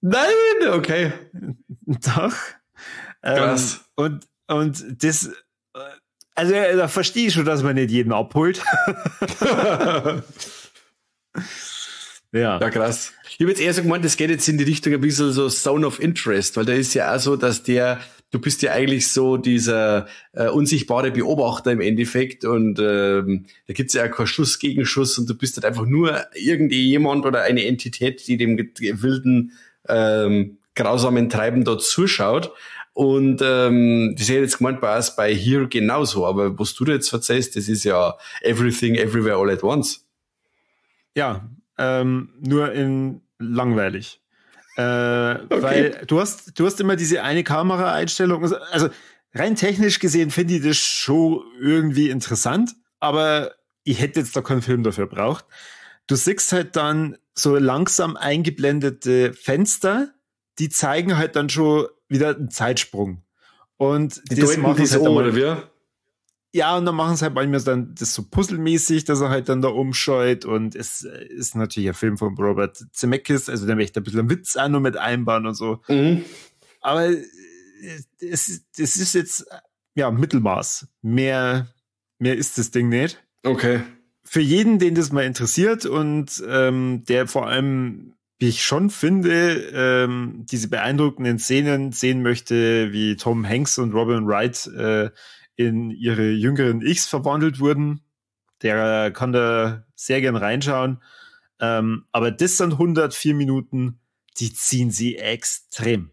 Nein, okay. Doch. Krass. Und das, also da verstehe ich schon, dass man nicht jeden abholt. Ja. Ja, krass. Ich habe jetzt eher so gemeint, das geht jetzt in die Richtung ein bisschen so Zone of Interest, weil da ist ja auch so, dass du bist ja eigentlich so dieser unsichtbare Beobachter im Endeffekt und da gibt's ja auch keinen Schuss gegen Schuss und du bist halt einfach nur irgendjemand oder eine Entität, die dem wilden, grausamen Treiben dort zuschaut. Und das hätte ich jetzt gemeint bei uns bei Here genauso, aber was du da jetzt verzeihst, das ist ja Everything, Everywhere, All at Once. Ja, nur in langweilig. Okay. Weil du hast immer diese eine Kameraeinstellung. Also rein technisch gesehen finde ich das schon irgendwie interessant, aber ich hätte jetzt da keinen Film dafür braucht. Du siehst halt dann so langsam eingeblendete Fenster, die zeigen halt dann schon wieder einen Zeitsprung. Und die das deuten machen das halt um, einmal, oder wie? Ja, und dann machen sie halt manchmal dann das so puzzelmäßig, dass er halt dann da umscheut. Und es ist natürlich ein Film von Robert Zemeckis, also der möchte ein bisschen einen Witz auch noch mit einbauen und so. Mhm. Aber es ist jetzt, ja, Mittelmaß. Mehr ist das Ding nicht. Okay. Für jeden, den das mal interessiert und der vor allem, wie ich schon finde, diese beeindruckenden Szenen sehen möchte, wie Tom Hanks und Robin Wright in ihre jüngeren Ichs verwandelt wurden, der kann da sehr gern reinschauen. Aber das sind 104 Minuten, die ziehen sie extrem.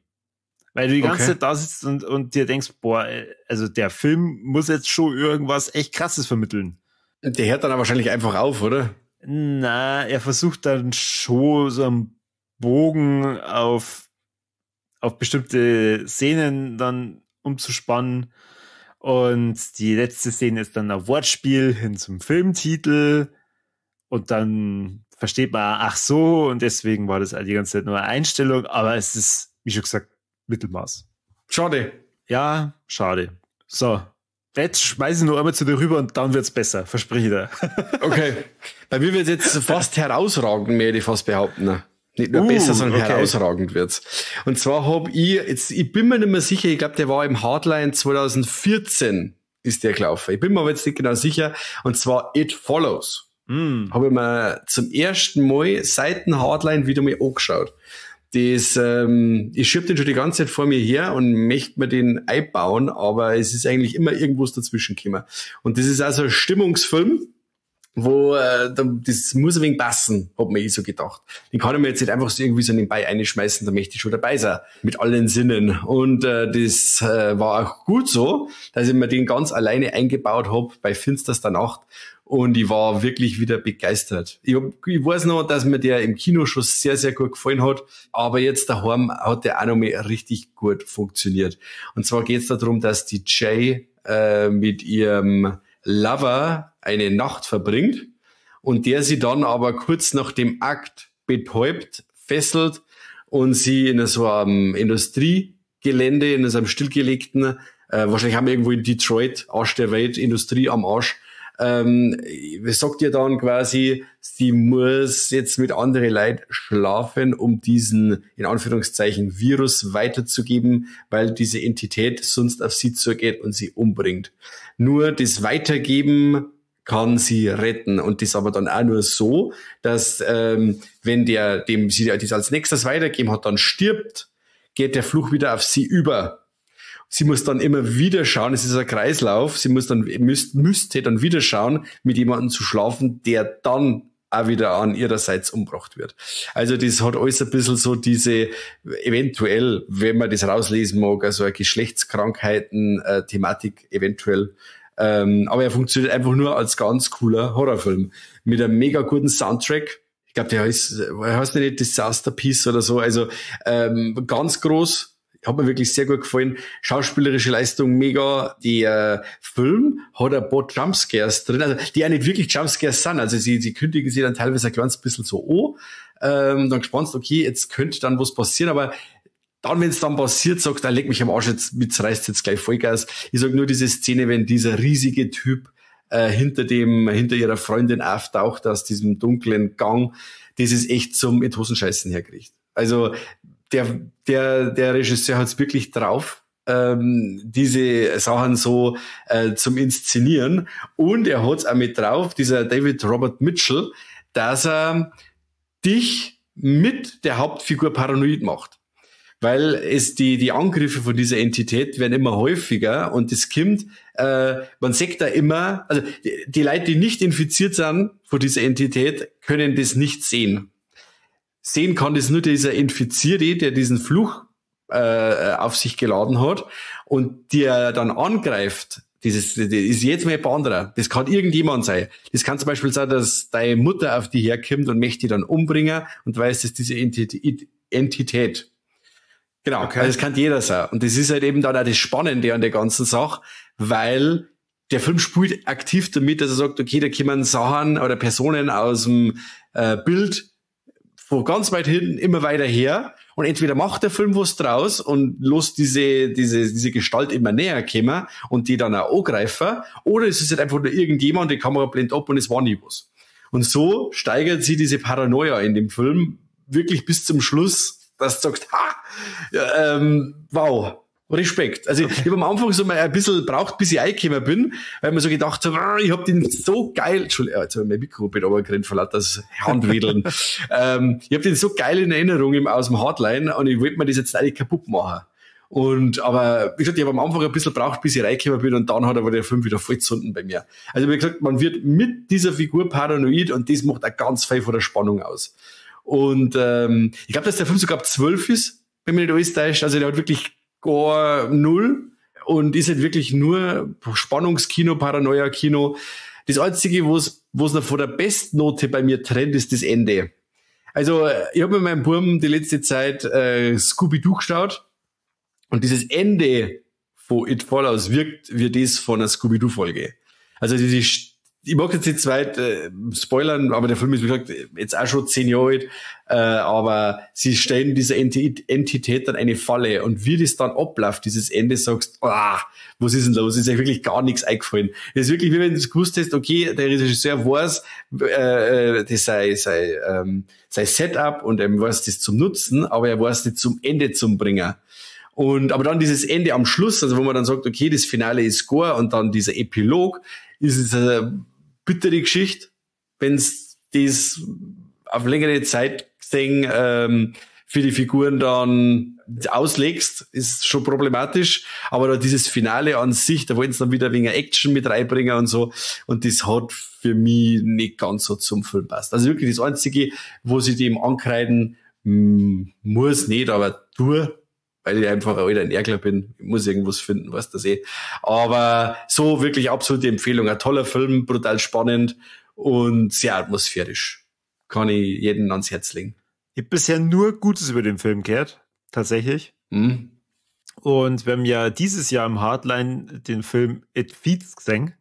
Weil du die ganze Zeit da sitzt und dir denkst, boah, also der Film muss jetzt schon irgendwas echt Krasses vermitteln. Der hört dann aber wahrscheinlich einfach auf, oder? Na, er versucht dann schon so einen Bogen auf bestimmte Szenen dann umzuspannen. Und die letzte Szene ist dann ein Wortspiel hin zum Filmtitel. Und dann versteht man, ach so, und deswegen war das die ganze Zeit nur eine Einstellung. Aber es ist, wie schon gesagt, Mittelmaß. Schade. Ja, schade. So, jetzt schmeiße ich nur einmal zu dir rüber und dann wird's besser, verspreche ich dir. Okay. Bei mir wird's jetzt fast herausragend, mehr ich fast behaupten. Nicht nur besser, sondern herausragend wird's. Und zwar hab ich, jetzt, ich bin mir nicht mehr sicher, ich glaube, der war im Hardline 2014 ist der gelaufen. Ich bin mir aber jetzt nicht genau sicher. Und zwar It Follows. Habe ich mir zum ersten Mal seit dem Hardline wieder mal angeschaut. Das, ich schieb den schon die ganze Zeit vor mir her und möchte mir den einbauen, aber es ist eigentlich immer irgendwas dazwischen gekommen. Und das ist also ein Stimmungsfilm, wo das muss ein wenig passen, hat mir so gedacht. Den kann ich mir jetzt nicht einfach so irgendwie so nebenbei einschmeißen, da möchte ich schon dabei sein, mit allen Sinnen. Und das war auch gut so, dass ich mir den ganz alleine eingebaut hab bei finsterster Nacht. Und ich war wirklich wieder begeistert. Ich weiß noch, dass mir der im Kino schon sehr, sehr gut gefallen hat. Aber jetzt daheim hat der auch noch mal richtig gut funktioniert. Und zwar geht's darum, dass die Jay mit ihrem Lover eine Nacht verbringt und der sie dann aber kurz nach dem Akt betäubt, fesselt und sie in so einem Industriegelände, in so einem stillgelegten, wahrscheinlich haben wir irgendwo in Detroit, Arsch der Welt, Industrie am Arsch, sagt ihr dann quasi, sie muss jetzt mit anderen Leuten schlafen, um diesen, in Anführungszeichen, Virus weiterzugeben, weil diese Entität sonst auf sie zugeht und sie umbringt. Nur das Weitergeben kann sie retten und das aber dann auch nur so, dass wenn der, dem sie das als nächstes weitergeben hat, dann stirbt, geht der Fluch wieder auf sie über. Sie muss dann immer wieder schauen, es ist ein Kreislauf, sie muss dann, müsste dann wieder schauen, mit jemandem zu schlafen, der dann auch wieder an ihrerseits umgebracht wird. Also das hat alles ein bisschen so diese, eventuell, wenn man das rauslesen mag, also eine Geschlechtskrankheiten-Thematik eventuell. Aber er funktioniert einfach nur als ganz cooler Horrorfilm. Mit einem mega guten Soundtrack. Ich glaube, der heißt nicht Disasterpiece oder so. Also ganz groß. Hat mir wirklich sehr gut gefallen. Schauspielerische Leistung mega. Der Film hat ein paar Jumpscares drin, also die auch nicht wirklich Jumpscares sind. Also sie kündigen sie dann teilweise ein kleines bisschen so an. Dann gespannt, okay, jetzt könnte dann was passieren, aber dann, wenn es dann passiert, sagt, da leg mich am Arsch, jetzt reißt jetzt gleich Vollgas. Ich sag nur diese Szene, wenn dieser riesige Typ hinter ihrer Freundin auftaucht aus diesem dunklen Gang, das ist echt zum in die Hosen scheißen hergerichtet. Also der Regisseur hat's wirklich drauf, diese Sachen so zum Inszenieren. Und er hat's auch mit drauf, dieser David Robert Mitchell, dass er dich mit der Hauptfigur paranoid macht. Weil es die Angriffe von dieser Entität werden immer häufiger und das kommt, man sieht da immer, also die Leute, die nicht infiziert sind von dieser Entität, können das nicht sehen. Sehen kann das nur dieser Infizierte, der diesen Fluch auf sich geladen hat und der dann angreift. Das ist jetzt mal ein anderer. Das kann irgendjemand sein. Das kann zum Beispiel sein, dass deine Mutter auf die herkommt und möchte die dann umbringen und weiß, dass diese Entität. Genau, okay. Also das kann jeder sein. Und das ist halt eben dann auch das Spannende an der ganzen Sache, weil der Film spielt aktiv damit, dass er sagt, okay, da kommen Sachen oder Personen aus dem Bild von ganz weit hinten immer weiter her und entweder macht der Film was draus und lässt diese Gestalt immer näher kommen und die dann auch angreifen, oder es ist halt einfach nur irgendjemand, die Kamera blendet ab und es war nie was. Und so steigert sie diese Paranoia in dem Film wirklich bis zum Schluss, dass du sagst, ha, wow, Respekt. Also ich habe am Anfang so mal ein bisschen braucht, bis ich reingekommen bin, weil mir so gedacht habe, ich hab den so geil, Entschuldigung, jetzt habe ich mein Mikro mit runtergerannt vor lauter das Handwedeln. Ich hab den so geil in Erinnerung aus dem Hardline und ich wollte mir das jetzt eigentlich kaputt machen. Und, aber, wie gesagt, ich habe am Anfang ein bisschen braucht, bis ich reingekommen bin, und dann hat aber der Film wieder voll gezunden bei mir. Also, wie gesagt, man wird mit dieser Figur paranoid und das macht auch ganz viel von der Spannung aus. Und ich glaube, dass der Film sogar ab 12 ist, wenn mich nicht alles täuscht. Also der hat wirklich gar null und ist halt wirklich nur Spannungskino, Paranoia-Kino. Das Einzige, wo es noch von der Bestnote bei mir trennt, ist das Ende. Also ich habe mit meinem Burm die letzte Zeit Scooby-Doo geschaut und dieses Ende von It Follows wirkt wie das von einer Scooby-Doo-Folge. Also diese, ich mag jetzt nicht weit spoilern, aber der Film ist, wie gesagt, jetzt auch schon 10 Jahre alt, aber sie stellen dieser Entität dann eine Falle und wie das dann abläuft, dieses Ende, sagst, ah, was ist denn los? Ist ja wirklich gar nichts eingefallen. Das ist wirklich, wie wenn du es gewusst hast, okay, der Regisseur weiß, das sei sein Setup und er weiß das zum Nutzen, aber er weiß nicht zum Ende zum Bringen. Und, aber dann dieses Ende am Schluss, also wo man dann sagt, okay, das Finale ist Gore und dann dieser Epilog, ist es eine bittere Geschichte, wenn's das auf längere Zeit gesehen, für die Figuren dann auslegst, ist schon problematisch. Aber da dieses Finale an sich, da wollten sie dann wieder wegen Action mit reinbringen und so. Und das hat für mich nicht ganz so zum Film passt. Also wirklich das Einzige, wo sie dem ankreiden, muss nicht, aber tu, weil ich einfach ein alter Ärgler bin. Ich muss irgendwas finden, weißt du das eh. Aber so wirklich absolute Empfehlung. Ein toller Film, brutal spannend und sehr atmosphärisch. Kann ich jedem ans Herz legen. Ich habe bisher nur Gutes über den Film gehört, tatsächlich. Mhm. Und wir haben ja dieses Jahr im Hardline den Film It Feeds gesehen.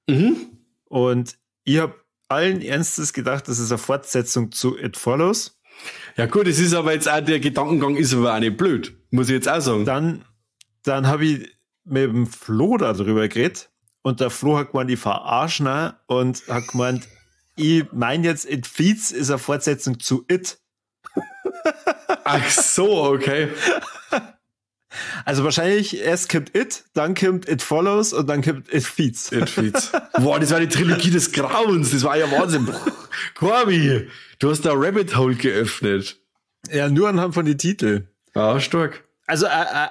Mhm. Und ich habe allen Ernstes gedacht, das ist eine Fortsetzung zu It Follows. Ja gut, es ist aber jetzt auch, der Gedankengang ist aber auch nicht blöd, muss ich jetzt auch sagen. Dann habe ich mit dem Flo darüber geredet und der Flo hat gemeint, ich verarschen und hat gemeint, ich meine jetzt, It Feeds ist eine Fortsetzung zu It. Ach so, okay. Also wahrscheinlich erst kommt It, dann kommt It Follows und dann kommt It Feeds. It Feeds. Boah, das war die Trilogie des Grauens, das war ja Wahnsinn. Corby, du hast da Rabbit Hole geöffnet. Ja, nur anhand von den Titeln. Ja, stark. Also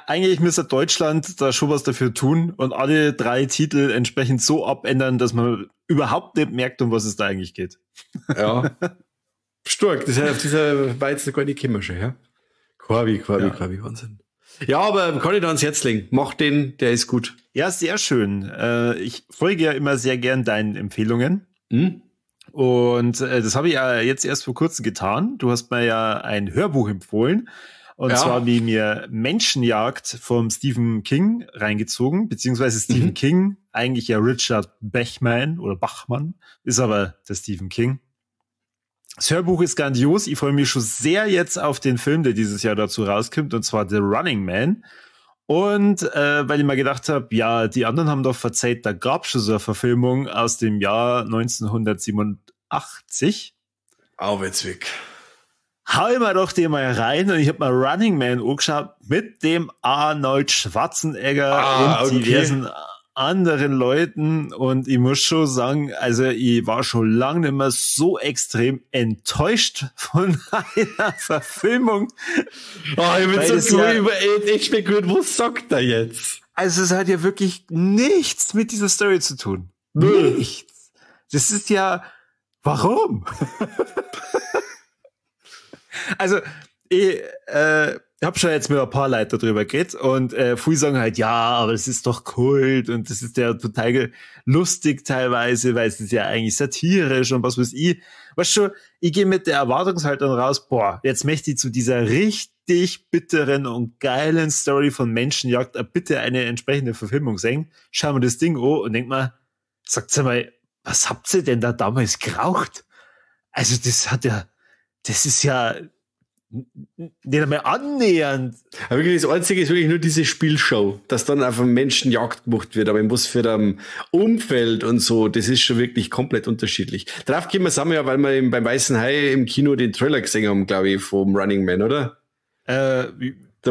eigentlich müsste Deutschland da schon was dafür tun und alle drei Titel entsprechend so abändern, dass man überhaupt nicht merkt, um was es da eigentlich geht. Ja. Stark, das ist auf dieser war jetzt noch gar nicht gekommen schon, ja? Corby, Corby, ja. Corby, Wahnsinn. Ja, aber kann ich da ans Herz legen. Mach den, der ist gut. Ja, sehr schön. Ich folge ja immer sehr gern deinen Empfehlungen. Mhm. Und das habe ich ja jetzt erst vor kurzem getan. Du hast mir ja ein Hörbuch empfohlen. Und zwar wie mir Menschenjagd vom Stephen King reingezogen, beziehungsweise Stephen King, eigentlich ja Richard Bachman oder Bachmann, ist aber der Stephen King. Das Hörbuch ist grandios. Ich freue mich schon sehr jetzt auf den Film, der dieses Jahr dazu rauskommt, und zwar The Running Man. Und weil ich mir gedacht habe, ja, die anderen haben doch verzeiht, da gab es schon so eine Verfilmung aus dem Jahr 1987. Auf weg. Hau ich mal doch den mal rein und ich habe mal Running Man angeschaut mit dem Arnold Schwarzenegger und diversen anderen Leuten und ich muss schon sagen, also ich war schon lange nicht mehr so extrem enttäuscht von einer Verfilmung. Oh, ich bin so cool, ja, echt mir gut, was sagt er jetzt? Also es hat ja wirklich nichts mit dieser Story zu tun. Null. Nichts. Das ist ja, warum? Also ich habe schon jetzt mit ein paar Leuten darüber geredet und viele sagen halt, ja, aber es ist doch Kult und das ist ja total lustig teilweise, weil es ist ja eigentlich satirisch und was weiß ich. Weißt du, ich gehe mit der Erwartungshaltung raus, boah, jetzt möchte ich zu dieser richtig bitteren und geilen Story von Menschenjagd bitte eine entsprechende Verfilmung sehen. Schau mir das Ding an und denk mal, sagt mal, was habt ihr denn da damals geraucht? Also das hat ja, das ist ja nicht einmal annähernd. Aber wirklich, das Einzige ist wirklich nur diese Spielshow, dass dann einfach Menschenjagd gemacht wird, aber in was für einem Umfeld und so, das ist schon wirklich komplett unterschiedlich. Drauf kommen wir ja, weil wir eben beim Weißen Hai im Kino den Trailer gesehen haben, glaube ich, vom Running Man, oder? Da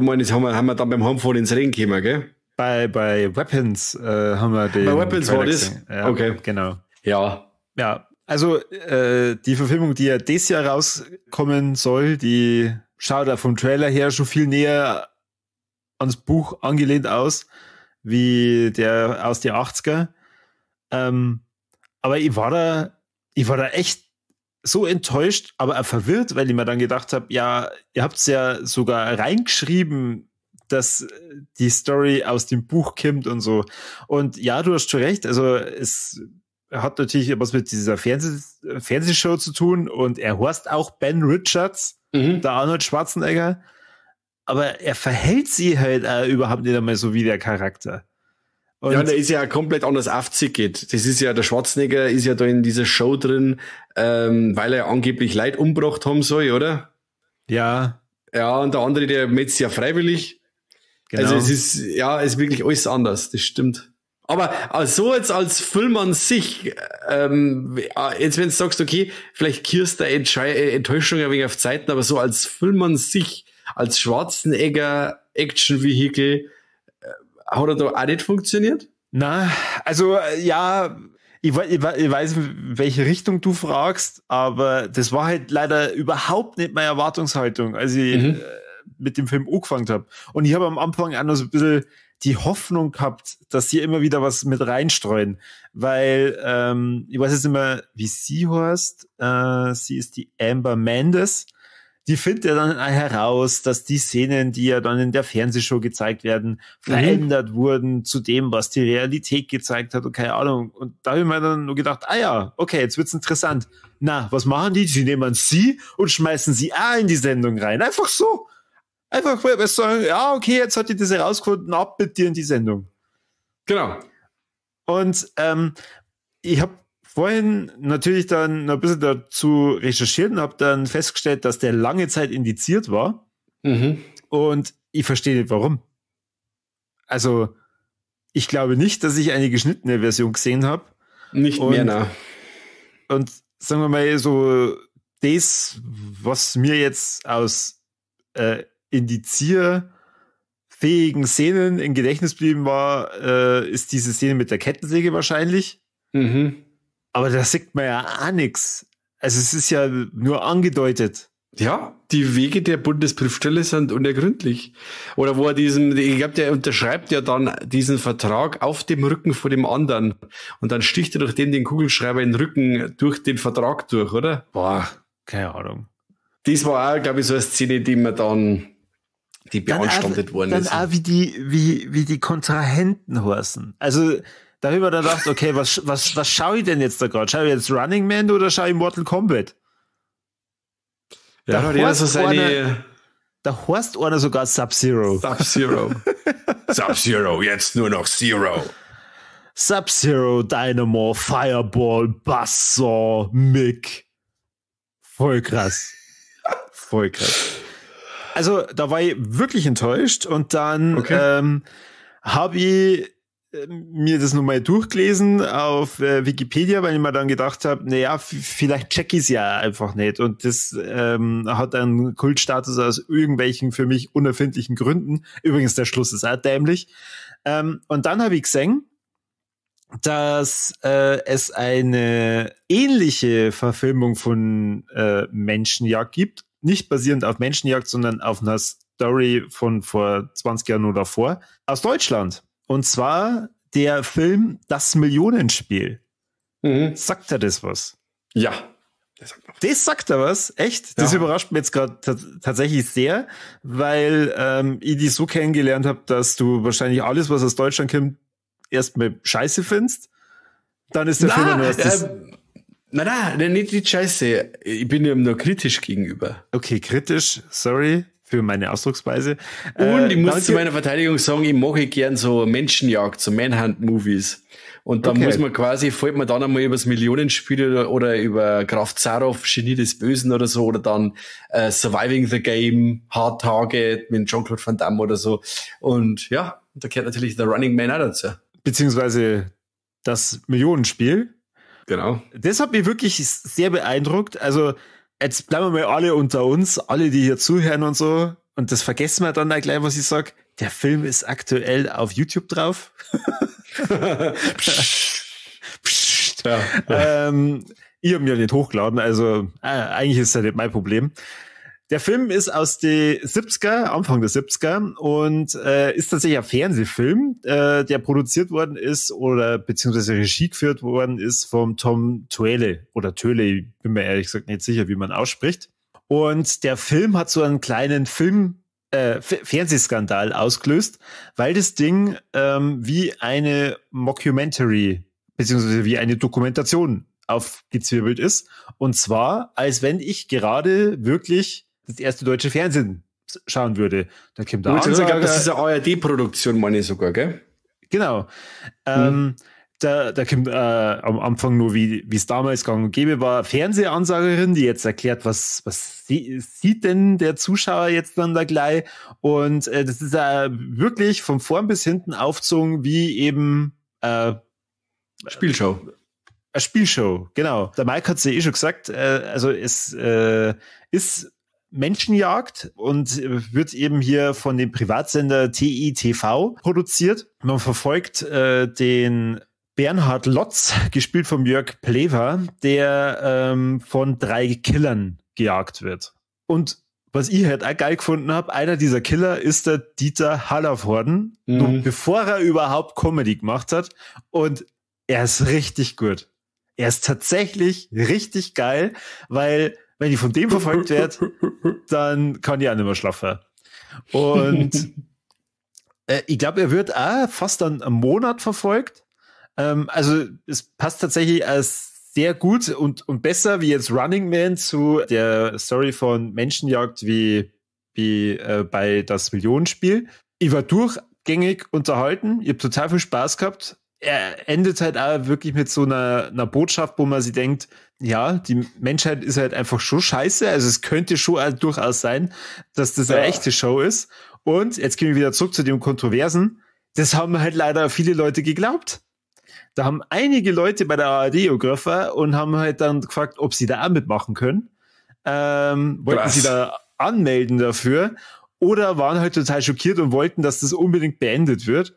meine ich, haben wir dann beim Heimfahren ins Regen gekommen, gell? Bei Weapons haben wir den. Bei Weapons war das? Ja, okay. Genau. Ja. Ja. Also die Verfilmung, die ja dieses Jahr rauskommen soll, die schaut da vom Trailer her schon viel näher ans Buch angelehnt aus, wie der aus die 80er. Aber ich war da echt so enttäuscht, aber auch verwirrt, weil ich mir dann gedacht habe, ja, ihr habt's ja sogar reingeschrieben, dass die Story aus dem Buch kommt und so. Und ja, du hast schon recht, also es hat natürlich was mit dieser Fernsehshow zu tun und er heißt auch Ben Richards, der Arnold Schwarzenegger, aber er verhält sich halt auch überhaupt nicht einmal so wie der Charakter. Und ja, der ist ja komplett anders aufgeht. Das ist ja, der Schwarzenegger ist ja da in dieser Show drin, weil er angeblich Leid umgebracht haben soll, oder? Ja. Ja, und der andere, der metzt ja freiwillig. Genau. Also es ist, ja, es ist wirklich alles anders, das stimmt. Aber so jetzt als Film an sich, jetzt wenn du sagst, okay, vielleicht kehrst du Enttäuschung ein wenig auf Zeiten, aber so als Film an sich, als Schwarzenegger Action-Vehikel, hat er da auch nicht funktioniert? Na, also ja, ich weiß, welche Richtung du fragst, aber das war halt leider überhaupt nicht meine Erwartungshaltung, als ich mit dem Film angefangen habe. Und ich habe am Anfang auch noch so ein bisschen die Hoffnung gehabt, dass sie immer wieder was mit reinstreuen, weil ich weiß jetzt nicht mehr, wie sie heißt. Sie ist die Amber Mendes. Die findet ja dann heraus, dass die Szenen, die ja dann in der Fernsehshow gezeigt werden, verändert wurden zu dem, was die Realität gezeigt hat und keine Ahnung. Und da habe ich mir dann nur gedacht, ah ja, okay, jetzt wird's interessant. Na, was machen die? Sie nehmen sie und schmeißen sie auch in die Sendung rein. Einfach so. Einfach, weil wir sagen, ja, okay, jetzt hat die das herausgefunden, ab mit dir in die Sendung. Genau. Und ich habe vorhin natürlich dann noch ein bisschen dazu recherchiert und habe dann festgestellt, dass der lange Zeit indiziert war. Und ich verstehe nicht, warum. Also, ich glaube nicht, dass ich eine geschnittene Version gesehen habe. Nicht mehr, na. Und sagen wir mal so, das, was mir jetzt aus indizierfähigen Szenen im Gedächtnis geblieben war, ist diese Szene mit der Kettensäge wahrscheinlich. Aber da sieht man ja auch nichts. Also es ist ja nur angedeutet. Ja, die Wege der Bundesprüfstelle sind unergründlich. Oder wo er diesen, ich glaube, der unterschreibt ja dann diesen Vertrag auf dem Rücken vor dem anderen. Und dann sticht er durch den Kugelschreiber in den Rücken durch den Vertrag durch, oder? Boah, keine Ahnung. Das war auch, glaube ich, so eine Szene, die man dann, die beanstandet worden ist. Dann auch wie die Kontrahenten heißen. Also, da habe ich mir dann gedacht, okay, was schaue ich denn jetzt da gerade? Schaue ich jetzt Running Man oder schaue ich Mortal Kombat? Ja, da hat so seine. Da heißt einer sogar Sub-Zero. Sub-Zero. Sub-Zero, jetzt nur noch Zero. Sub-Zero, Dynamo, Fireball, Buzzsaw, Mick. Voll krass. Voll krass. Also, da war ich wirklich enttäuscht und dann habe ich mir das nochmal durchgelesen auf Wikipedia, weil ich mir dann gedacht habe, naja, vielleicht check ich's ja einfach nicht. Und das hat einen Kultstatus aus irgendwelchen für mich unerfindlichen Gründen. Übrigens, der Schluss ist auch dämlich. Und dann habe ich gesehen, dass es eine ähnliche Verfilmung von Menschenjagd gibt. Nicht basierend auf Menschenjagd, sondern auf einer Story von vor 20 Jahren oder vor. Aus Deutschland. Und zwar der Film Das Millionenspiel. Sagt er das was? Ja. Das sagt er was? Echt? Das überrascht mich jetzt gerade tatsächlich sehr, weil ich die so kennengelernt habe, dass du wahrscheinlich alles, was aus Deutschland kommt, erstmal scheiße findest. Dann ist der Film nur erst Nein, nicht die Scheiße. Ich bin ihm nur kritisch gegenüber. Okay, kritisch, sorry für meine Ausdrucksweise. Und ich muss zu meiner Verteidigung sagen, ich mache gern so Menschenjagd, so Manhunt-Movies. Und da muss man quasi, fällt man dann einmal über das Millionenspiel oder über Graf Zaroff, Genie des Bösen oder so, oder dann Surviving the Game, Hard Target mit Jean-Claude Van Damme oder so. Und ja, da gehört natürlich The Running Man auch dazu. Beziehungsweise das Millionenspiel. Genau. Das hat mich wirklich sehr beeindruckt. Also, jetzt bleiben wir mal alle unter uns, alle, die hier zuhören und so. Und das vergessen wir dann auch gleich, was ich sag. Der Film ist aktuell auf YouTube drauf. Psst. Ja. Ich hab ihn ja nicht hochgeladen, also eigentlich ist das nicht mein Problem. Der Film ist aus den 70er, Anfang der 70er und ist tatsächlich ein Fernsehfilm, der produziert worden ist oder beziehungsweise Regie geführt worden ist vom Tom Toele oder Töle, ich bin mir ehrlich gesagt nicht sicher, wie man ausspricht. Und der Film hat so einen kleinen Fernsehskandal ausgelöst, weil das Ding wie eine Mockumentary beziehungsweise wie eine Dokumentation aufgezwirbelt ist. Und zwar, als wenn ich gerade wirklich das erste deutsche Fernsehen schauen würde. Da kommt der Ansager. Das ist eine ARD-Produktion, meine ich sogar, gell? Genau. Da kommt am Anfang nur, wie es damals gang und gäbe war, Fernsehansagerin, die jetzt erklärt, was sieht denn der Zuschauer jetzt dann da gleich. Und das ist wirklich von vorn bis hinten aufgezogen, wie eben Spielshow. Eine Spielshow, genau. Der Mike hat es ja eh schon gesagt, also es ist Menschenjagd und wird eben hier von dem Privatsender TITV produziert. Man verfolgt den Bernhard Lotz, gespielt von Jörg Plewa, der von 3 Killern gejagt wird. Und was ich halt auch geil gefunden habe, einer dieser Killer ist der Dieter Hallervorden, noch bevor er überhaupt Comedy gemacht hat. Und er ist richtig gut. Er ist tatsächlich richtig geil, weil wenn ich von dem verfolgt werde, dann kann ich auch nicht mehr schlafen. Und ich glaube, er wird auch fast dann einen Monat verfolgt. Also es passt tatsächlich als sehr gut und besser wie jetzt Running Man zu der Story von Menschenjagd wie bei das Millionenspiel. Ich war durchgängig unterhalten. Ich habe total viel Spaß gehabt. Er endet halt auch wirklich mit so einer Botschaft, wo man sich denkt, ja, die Menschheit ist halt einfach schon scheiße. Also es könnte schon auch durchaus sein, dass das eine echte Show ist. Und jetzt gehen wir wieder zurück zu dem Kontroversen. Das haben halt leider viele Leute geglaubt. Da haben einige Leute bei der ARD angegriffen und haben halt dann gefragt, ob sie da auch mitmachen können. Wollten sie da anmelden dafür oder waren halt total schockiert und wollten, dass das unbedingt beendet wird.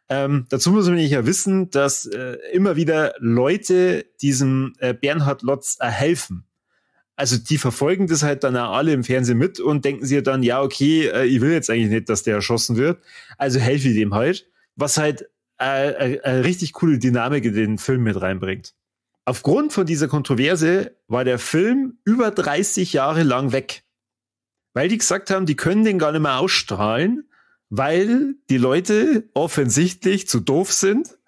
Dazu muss man nämlich ja wissen, dass immer wieder Leute diesem Bernhard Lotz helfen. Also die verfolgen das halt dann auch alle im Fernsehen mit und denken sich dann, ja, okay, ich will jetzt eigentlich nicht, dass der erschossen wird, also helfe ich dem halt. Was halt eine richtig coole Dynamik in den Film mit reinbringt. Aufgrund von dieser Kontroverse war der Film über 30 Jahre lang weg. Weil die gesagt haben, die können den gar nicht mehr ausstrahlen, weil die Leute offensichtlich zu doof sind,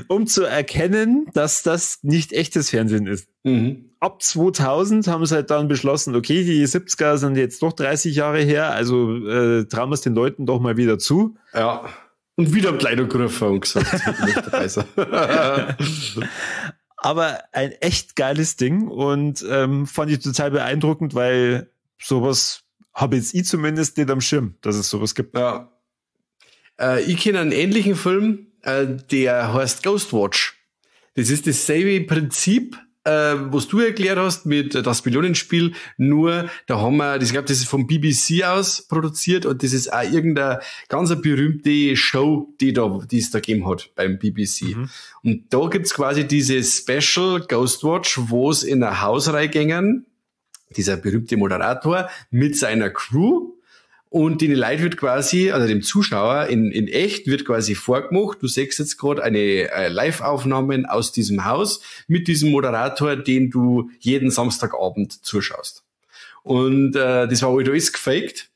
um zu erkennen, dass das nicht echtes Fernsehen ist. Mhm. Ab 2000 haben sie halt dann beschlossen, okay, die 70er sind jetzt doch 30 Jahre her, also trauen wir es den Leuten doch mal wieder zu. Ja, und wieder am Kleidergriffer und gesagt, das wird nicht dabei sein. Aber ein echt geiles Ding und fand ich total beeindruckend, weil sowas habe jetzt ich zumindest nicht am Schirm, dass es sowas gibt. Ja. Ich kenne einen ähnlichen Film, der heißt Ghostwatch. Das ist dasselbe Prinzip, was du erklärt hast mit das Millionenspiel, nur da haben wir, ich glaube, das ist vom BBC aus produziert und das ist auch irgendeine ganz berühmte Show, die es da gegeben hat beim BBC. Mhm. Und da gibt's quasi diese Special Ghostwatch, wo es in ein Haus reingängen, dieser berühmte Moderator mit seiner Crew und den Leuten wird quasi, also dem Zuschauer in echt wird quasi vorgemacht, du siehst jetzt gerade eine Live-Aufnahme aus diesem Haus mit diesem Moderator, den du jeden Samstagabend zuschaust. Und das war halt alles gefaked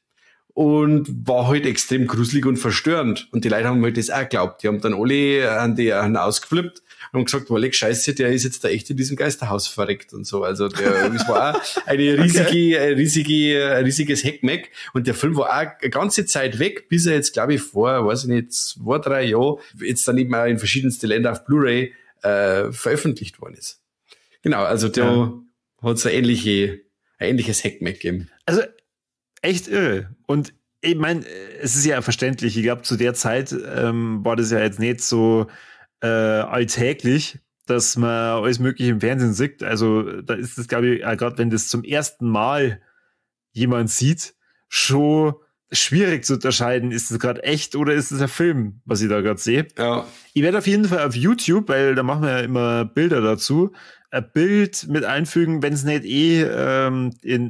und war halt extrem gruselig und verstörend. Und die Leute haben halt das auch geglaubt. Die haben dann alle haben ausgeflippt und gesagt, boah, scheiße, der ist jetzt da echt in diesem Geisterhaus verreckt und so. Also das war auch eine riesige, ein riesiges Heckmeck. Und der Film war auch eine ganze Zeit weg, bis er jetzt, glaube ich, vor, weiß ich nicht, 2, 3 Jahren, jetzt dann eben auch in verschiedenste Länder auf Blu-ray veröffentlicht worden ist. Genau, also da hat es ein ähnliches Heckmeck gegeben. Also echt irre. Und ich meine, es ist ja verständlich. Ich glaube, zu der Zeit war das ja jetzt nicht so alltäglich, dass man alles Mögliche im Fernsehen sieht. Also da ist es, glaube ich, gerade wenn das zum ersten Mal jemand sieht, schon schwierig zu unterscheiden, ist es gerade echt oder ist es ein Film, was ich da gerade sehe. Ja. Ich werde auf jeden Fall auf YouTube, weil da machen wir ja immer Bilder dazu, ein Bild mit einfügen, wenn es nicht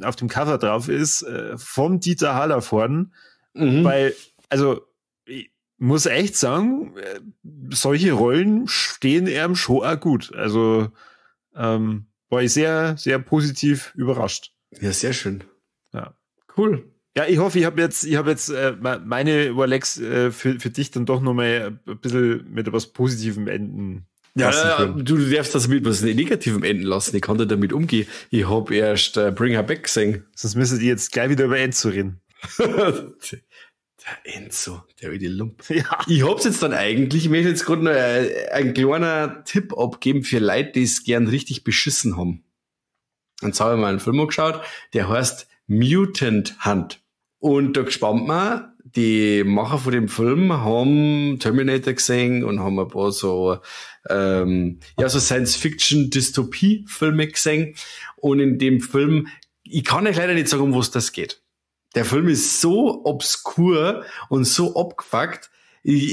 auf dem Cover drauf ist, vom Dieter Hallervorden. Weil, also, ich muss echt sagen, solche Rollen stehen ihm schon auch gut. Also, war ich sehr, sehr positiv überrascht. Ja, sehr schön. Ja. Cool. Ja, ich hoffe, ich hab jetzt meine Überlegs für dich dann doch nochmal ein bisschen mit etwas Positivem enden Ja, du darfst das mit was Negativem enden lassen. Ich kann da damit umgehen. Ich hab erst Bring Her Back gesehen. Sonst müsstet ihr jetzt gleich wieder über Enzo reden. Der Enzo, der alte Lump. Ja. Ich hab's jetzt dann eigentlich, ich möchte jetzt gerade noch einen kleinen Tipp abgeben für Leute, die es gern richtig beschissen haben. Und jetzt habe ich mal einen Film angeschaut, der heißt Mutant Hunt. Und da gespannt man, die Macher von dem Film haben Terminator gesehen und haben ein paar so, ja, so Science-Fiction-Dystopie-Filme gesehen. Und in dem Film, ich kann euch leider nicht sagen, um was das geht. Der Film ist so obskur und so abgefuckt.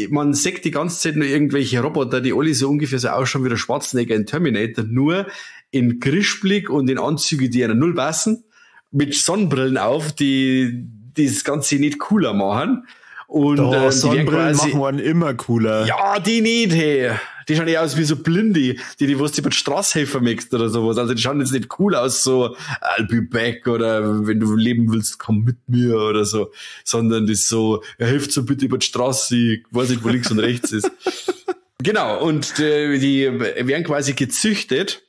Man sieht die ganze Zeit nur irgendwelche Roboter, die alle so ungefähr so ausschauen wie der Schwarzenegger in Terminator, nur in Grischblick und in Anzüge, die einer null passen, mit Sonnenbrillen auf, die das Ganze nicht cooler machen. Und Doch, Sonnenbrillen quasi, machen einen immer cooler. Ja, die nicht, hey. Die schauen ja aus wie so Blinde, die was die bei der Straße helfen möchtest oder sowas. Also die schauen jetzt nicht cool aus, so I'll be back oder wenn du leben willst, komm mit mir oder so. Sondern das so, er hilft so bitte über die Straße, ich weiß nicht, wo links und rechts ist. Genau, und die werden quasi gezüchtet,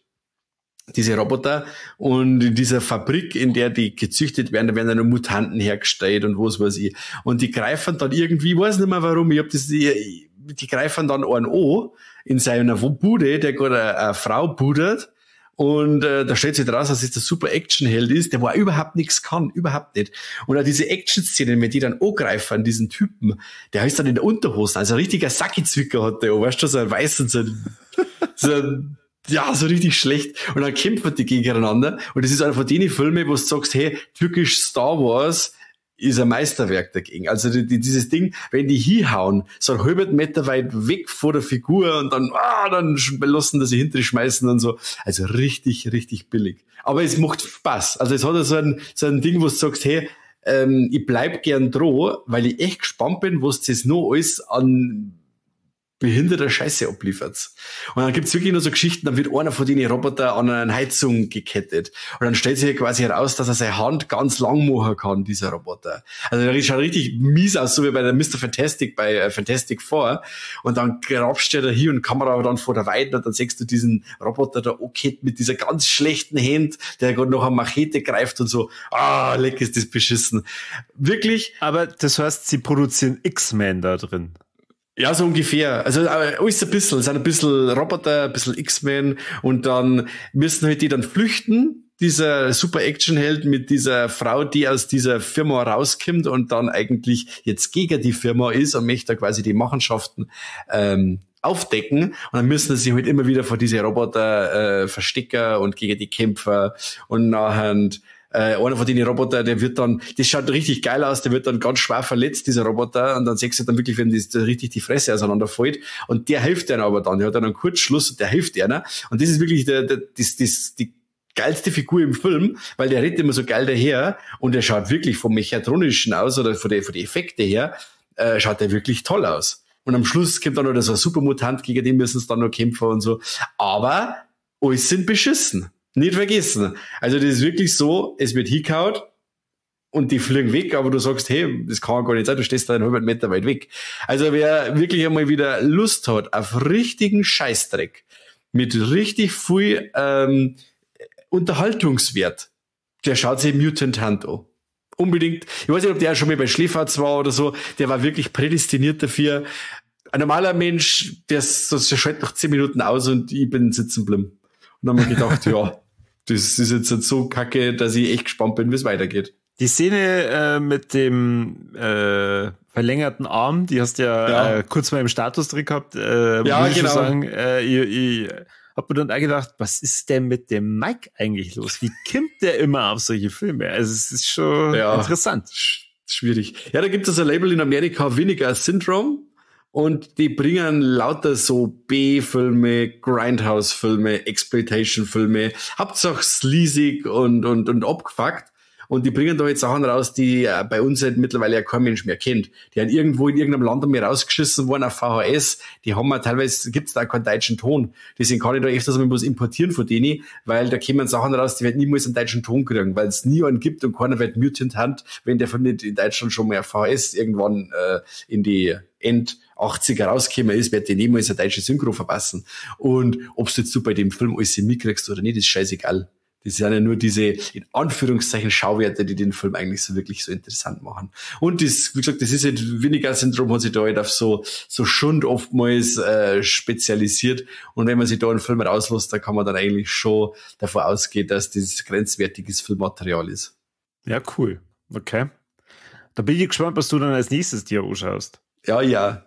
diese Roboter, und in dieser Fabrik, in der die gezüchtet werden, da werden dann Mutanten hergestellt und was weiß ich. Und die greifen dann irgendwie, ich weiß nicht mehr warum, ich hab das, die greifen dann einen an in seiner Bude, der gerade eine Frau budert, und da stellt sich raus, dass es der super Actionheld ist, der wo auch überhaupt nichts kann, überhaupt nicht. Und auch diese Action-Szenen, wenn die dann angreifen, diesen Typen, der ist dann in der Unterhose, also ein richtiger Sackizwicker hat der, weißt du, so ein weißen, so ein, ja, so richtig schlecht. Und dann kämpfen die gegeneinander. Und das ist einer von denen Filme, wo du sagst, hey, türkisch Star Wars ist ein Meisterwerk dagegen. Also dieses Ding, wenn die hinhauen, so einen halben Meter weit weg vor der Figur und dann, dann lassen sie hinter schmeißen und so. Also richtig, richtig billig. Aber es macht Spaß. Also es hat so ein Ding, wo du sagst, hey, ich bleib gern dran, weil ich echt gespannt bin, was das noch alles an behinderter Scheiße abliefert. Und dann gibt's wirklich nur so Geschichten, dann wird einer von den Roboter an eine Heizung gekettet. Und dann stellt sich quasi heraus, dass er seine Hand ganz lang machen kann, dieser Roboter. Also der schaut richtig mies aus, so wie bei der Mr. Fantastic bei Fantastic Four. Und dann grabst du da hier und Kamera dann vor der Weite und dann siehst du diesen Roboter da okay mit dieser ganz schlechten Hand, der gerade noch eine Machete greift und so. Ah, leck, ist das beschissen. Wirklich. Aber das heißt, sie produzieren X-Men da drin. Ja, so ungefähr. Also alles ein bisschen. Es sind ein bisschen Roboter, ein bisschen X-Men und dann müssen halt die dann flüchten, dieser super Actionheld mit dieser Frau, die aus dieser Firma rauskommt und dann eigentlich jetzt gegen die Firma ist und möchte da quasi die Machenschaften aufdecken. Und dann müssen sie halt immer wieder vor diese Roboter verstecken und gegen die kämpfen und nachher einer von den Roboter, der wird dann, das schaut richtig geil aus, der wird dann ganz schwer verletzt, dieser Roboter, und dann siehst du dann wirklich, wenn das richtig die Fresse auseinanderfällt, und der hilft einer aber dann, der hat dann einen Kurzschluss und der hilft einer, und das ist wirklich der, der, das, das, die geilste Figur im Film, weil der redet immer so geil daher und der schaut wirklich vom Mechatronischen aus oder von den Effekte her, schaut der wirklich toll aus. Und am Schluss kommt dann noch so ein Supermutant, gegen den müssen sie dann noch kämpfen und so. Aber alles sind beschissen. Nicht vergessen. Also das ist wirklich so, es wird hingehauen und die fliegen weg, aber du sagst, hey, das kann gar nicht sein, du stehst da einen halben Meter weit weg. Also wer wirklich einmal wieder Lust hat auf richtigen Scheißdreck, mit richtig viel Unterhaltungswert, der schaut sich Mutant Hunt an. Unbedingt. Ich weiß nicht, ob der schon mal bei SchleFaZ war oder so. Der war wirklich prädestiniert dafür. Ein normaler Mensch, der, das schaltet nach 10 Minuten aus und ich bin sitzen geblieben. Und dann haben wir gedacht, ja, das ist jetzt so kacke, dass ich echt gespannt bin, wie es weitergeht. Die Szene mit dem verlängerten Arm, die hast du ja kurz mal im Status drin gehabt. Ja, muss ich genau. Sagen, ich hab mir dann auch gedacht, was ist denn mit dem Mike eigentlich los? Wie kommt der immer auf solche Filme? Also es ist schon interessant. Schwierig. Ja, da gibt es ein Label in Amerika, Vinegar Syndrome. Und die bringen lauter so B-Filme, Grindhouse-Filme, Exploitation-Filme, Hauptsache sleazig und abgefuckt. Und die bringen da jetzt Sachen raus, die bei uns halt mittlerweile ja kein Mensch mehr kennt. Die haben irgendwo in irgendeinem Land einmal rausgeschissen worden auf VHS. Die haben wir teilweise, gibt's da keinen deutschen Ton. Deswegen kann ich da öfters mal was importieren von denen, weil da kommen Sachen raus, die werden niemals einen deutschen Ton kriegen, weil es nie einen gibt und keiner wird Mutant Hunt, wenn der Film nicht in Deutschland schon mal auf VHS irgendwann in die End 80er rausgekommen ist, wird die niemals eine deutsche Synchro verpassen. Und ob's jetzt du bei dem Film alles mitkriegst oder nicht, ist scheißegal. Das sind ja nur diese, in Anführungszeichen, Schauwerte, die den Film eigentlich so wirklich so interessant machen. Und das, wie gesagt, das ist halt, Vinegar-Syndrom hat sich da halt auf so Schund oftmals spezialisiert. Und wenn man sich da einen Film rauslässt, da kann man dann eigentlich schon davon ausgehen, dass das grenzwertiges Filmmaterial ist. Ja, cool. Okay. Da bin ich gespannt, was du dann als nächstes dir anschaust. Ja, ja.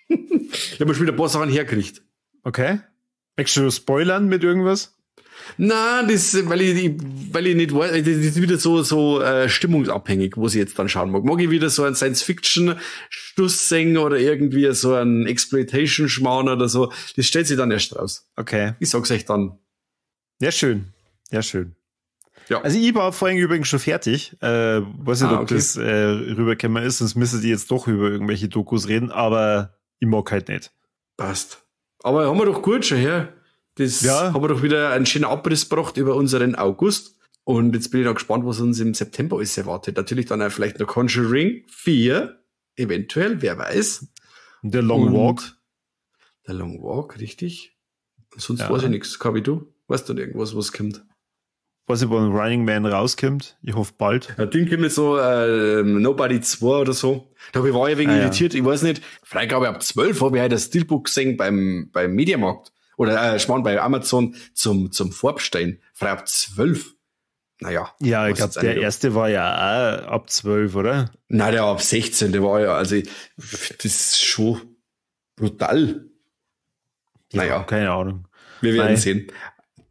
Ich habe mir schon wieder ein paar Sachen hergekriegt. Okay. Möchtest du spoilern mit irgendwas? Nein, das, weil ich nicht weiß, das ist wieder so stimmungsabhängig, wo ich jetzt dann schauen mag. Mag ich wieder so einen Science-Fiction-Stuss sehen oder irgendwie so einen Exploitation-Schmarrn oder so? Das stellt sich dann erst raus. Okay. Ich sag's euch dann. Ja, schön. Ja, schön. Ja. Also ich war vorhin übrigens schon fertig. Weiß nicht, ob das rübergekommen ist, sonst müsstet ihr jetzt doch über irgendwelche Dokus reden, aber ich mag halt nicht. Passt. Aber haben wir doch gut schon her. Das ja. Haben wir doch wieder einen schönen Abriss gebracht über unseren August. Und jetzt bin ich noch gespannt, was uns im September alles erwartet. Natürlich dann auch vielleicht noch Conjuring 4, eventuell, wer weiß. Und der Long Walk. Der Long Walk, richtig. Sonst weiß ich nichts. Kabi, du? Weißt du irgendwas, was kommt? Weiß ich, wann Running Man rauskommt. Ich hoffe bald. Ja, Ding kommt jetzt so, Nobody 2 oder so. Da war ich wegen irritiert. Ich weiß nicht, Freigabe ab 12 habe ich heute das Steelbook gesehen beim Mediamarkt. Oder Schmarrn bei Amazon zum Vorbestellen. Frei ab 12. Naja. Ja, ich glaube, der erste war ja auch ab 12, oder? Nein, der war ab 16, der war ja, also das ist schon brutal. Naja. Ja, keine Ahnung. Wir werden sehen.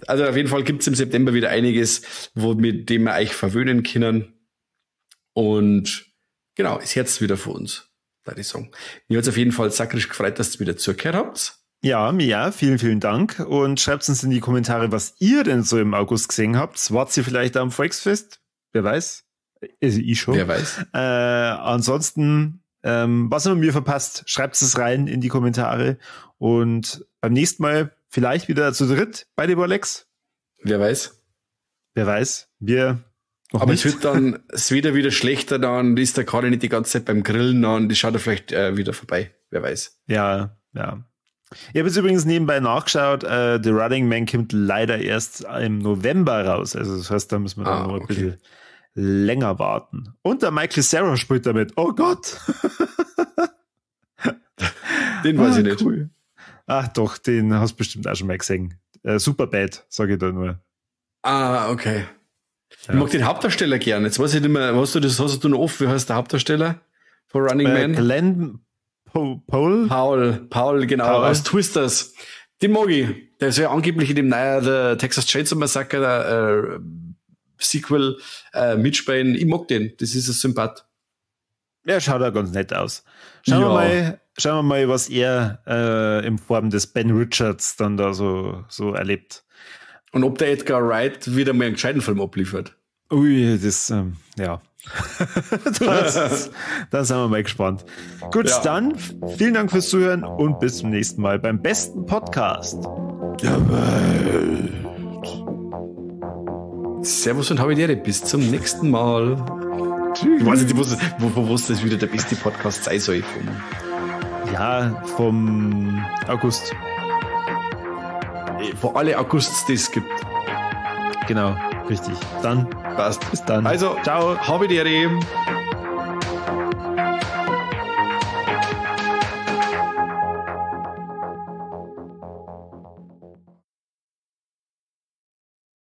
Also auf jeden Fall gibt's im September wieder einiges, mit dem wir euch verwöhnen können. Und genau, ist jetzt wieder für uns, würde ich sagen. Mir hat's auf jeden Fall sakrisch gefreut, dass ihr wieder zugehört habt. Ja, ja, vielen, vielen Dank. Und schreibt uns in die Kommentare, was ihr denn so im August gesehen habt. Wart ihr vielleicht am Volksfest? Wer weiß? Also ich schon. Wer weiß. Ansonsten, was haben wir verpasst? Schreibt es rein in die Kommentare. Und beim nächsten Mal vielleicht wieder zu dritt bei den Bolex. Wer weiß. Wer weiß. Wir noch Aber nicht. Es wird dann es wieder schlechter, dann ist der Karin nicht die ganze Zeit beim Grillen und die schaut er vielleicht wieder vorbei. Wer weiß. Ja, ja. Ich habe jetzt übrigens nebenbei nachgeschaut, The Running Man kommt leider erst im November raus. Also das heißt, da müssen wir dann noch ein bisschen länger warten. Und der Michael Cera spielt damit. Oh Gott! Den weiß ich nicht. Cool. Ach doch, den hast du bestimmt auch schon mal gesehen. Superbad, sage ich da nur. Ah, okay. Ja. Ich mag den Hauptdarsteller gern. Jetzt weiß ich nicht mehr, hast du noch offen? Wie heißt der Hauptdarsteller von Running Man? Glenn Paul? Paul, genau, Paul. Aus Twisters. Den mag ich. Der ist ja angeblich in dem neuen The Texas Chainsaw Massacre Sequel mitspielen. Ich mag den. Das ist ein Sympath. Ja, schaut auch ganz nett aus. Schauen wir mal, was er in Form des Ben Richards dann da so erlebt. Und ob der Edgar Wright wieder mal einen gescheiten Film abliefert. Ui, das, ja. Da sind wir mal gespannt. Gut, ja. Dann vielen Dank fürs Zuhören und bis zum nächsten Mal beim besten Podcast der Welt. Servus und habe die Ehre. Bis zum nächsten Mal. Tschüss. Ich weiß nicht, wo das wieder der beste Podcast sein soll. Vom August. Vor alle Augusts, die es gibt. Genau, richtig. Dann passt. Bis dann. Also, ciao. Habe die Ehre.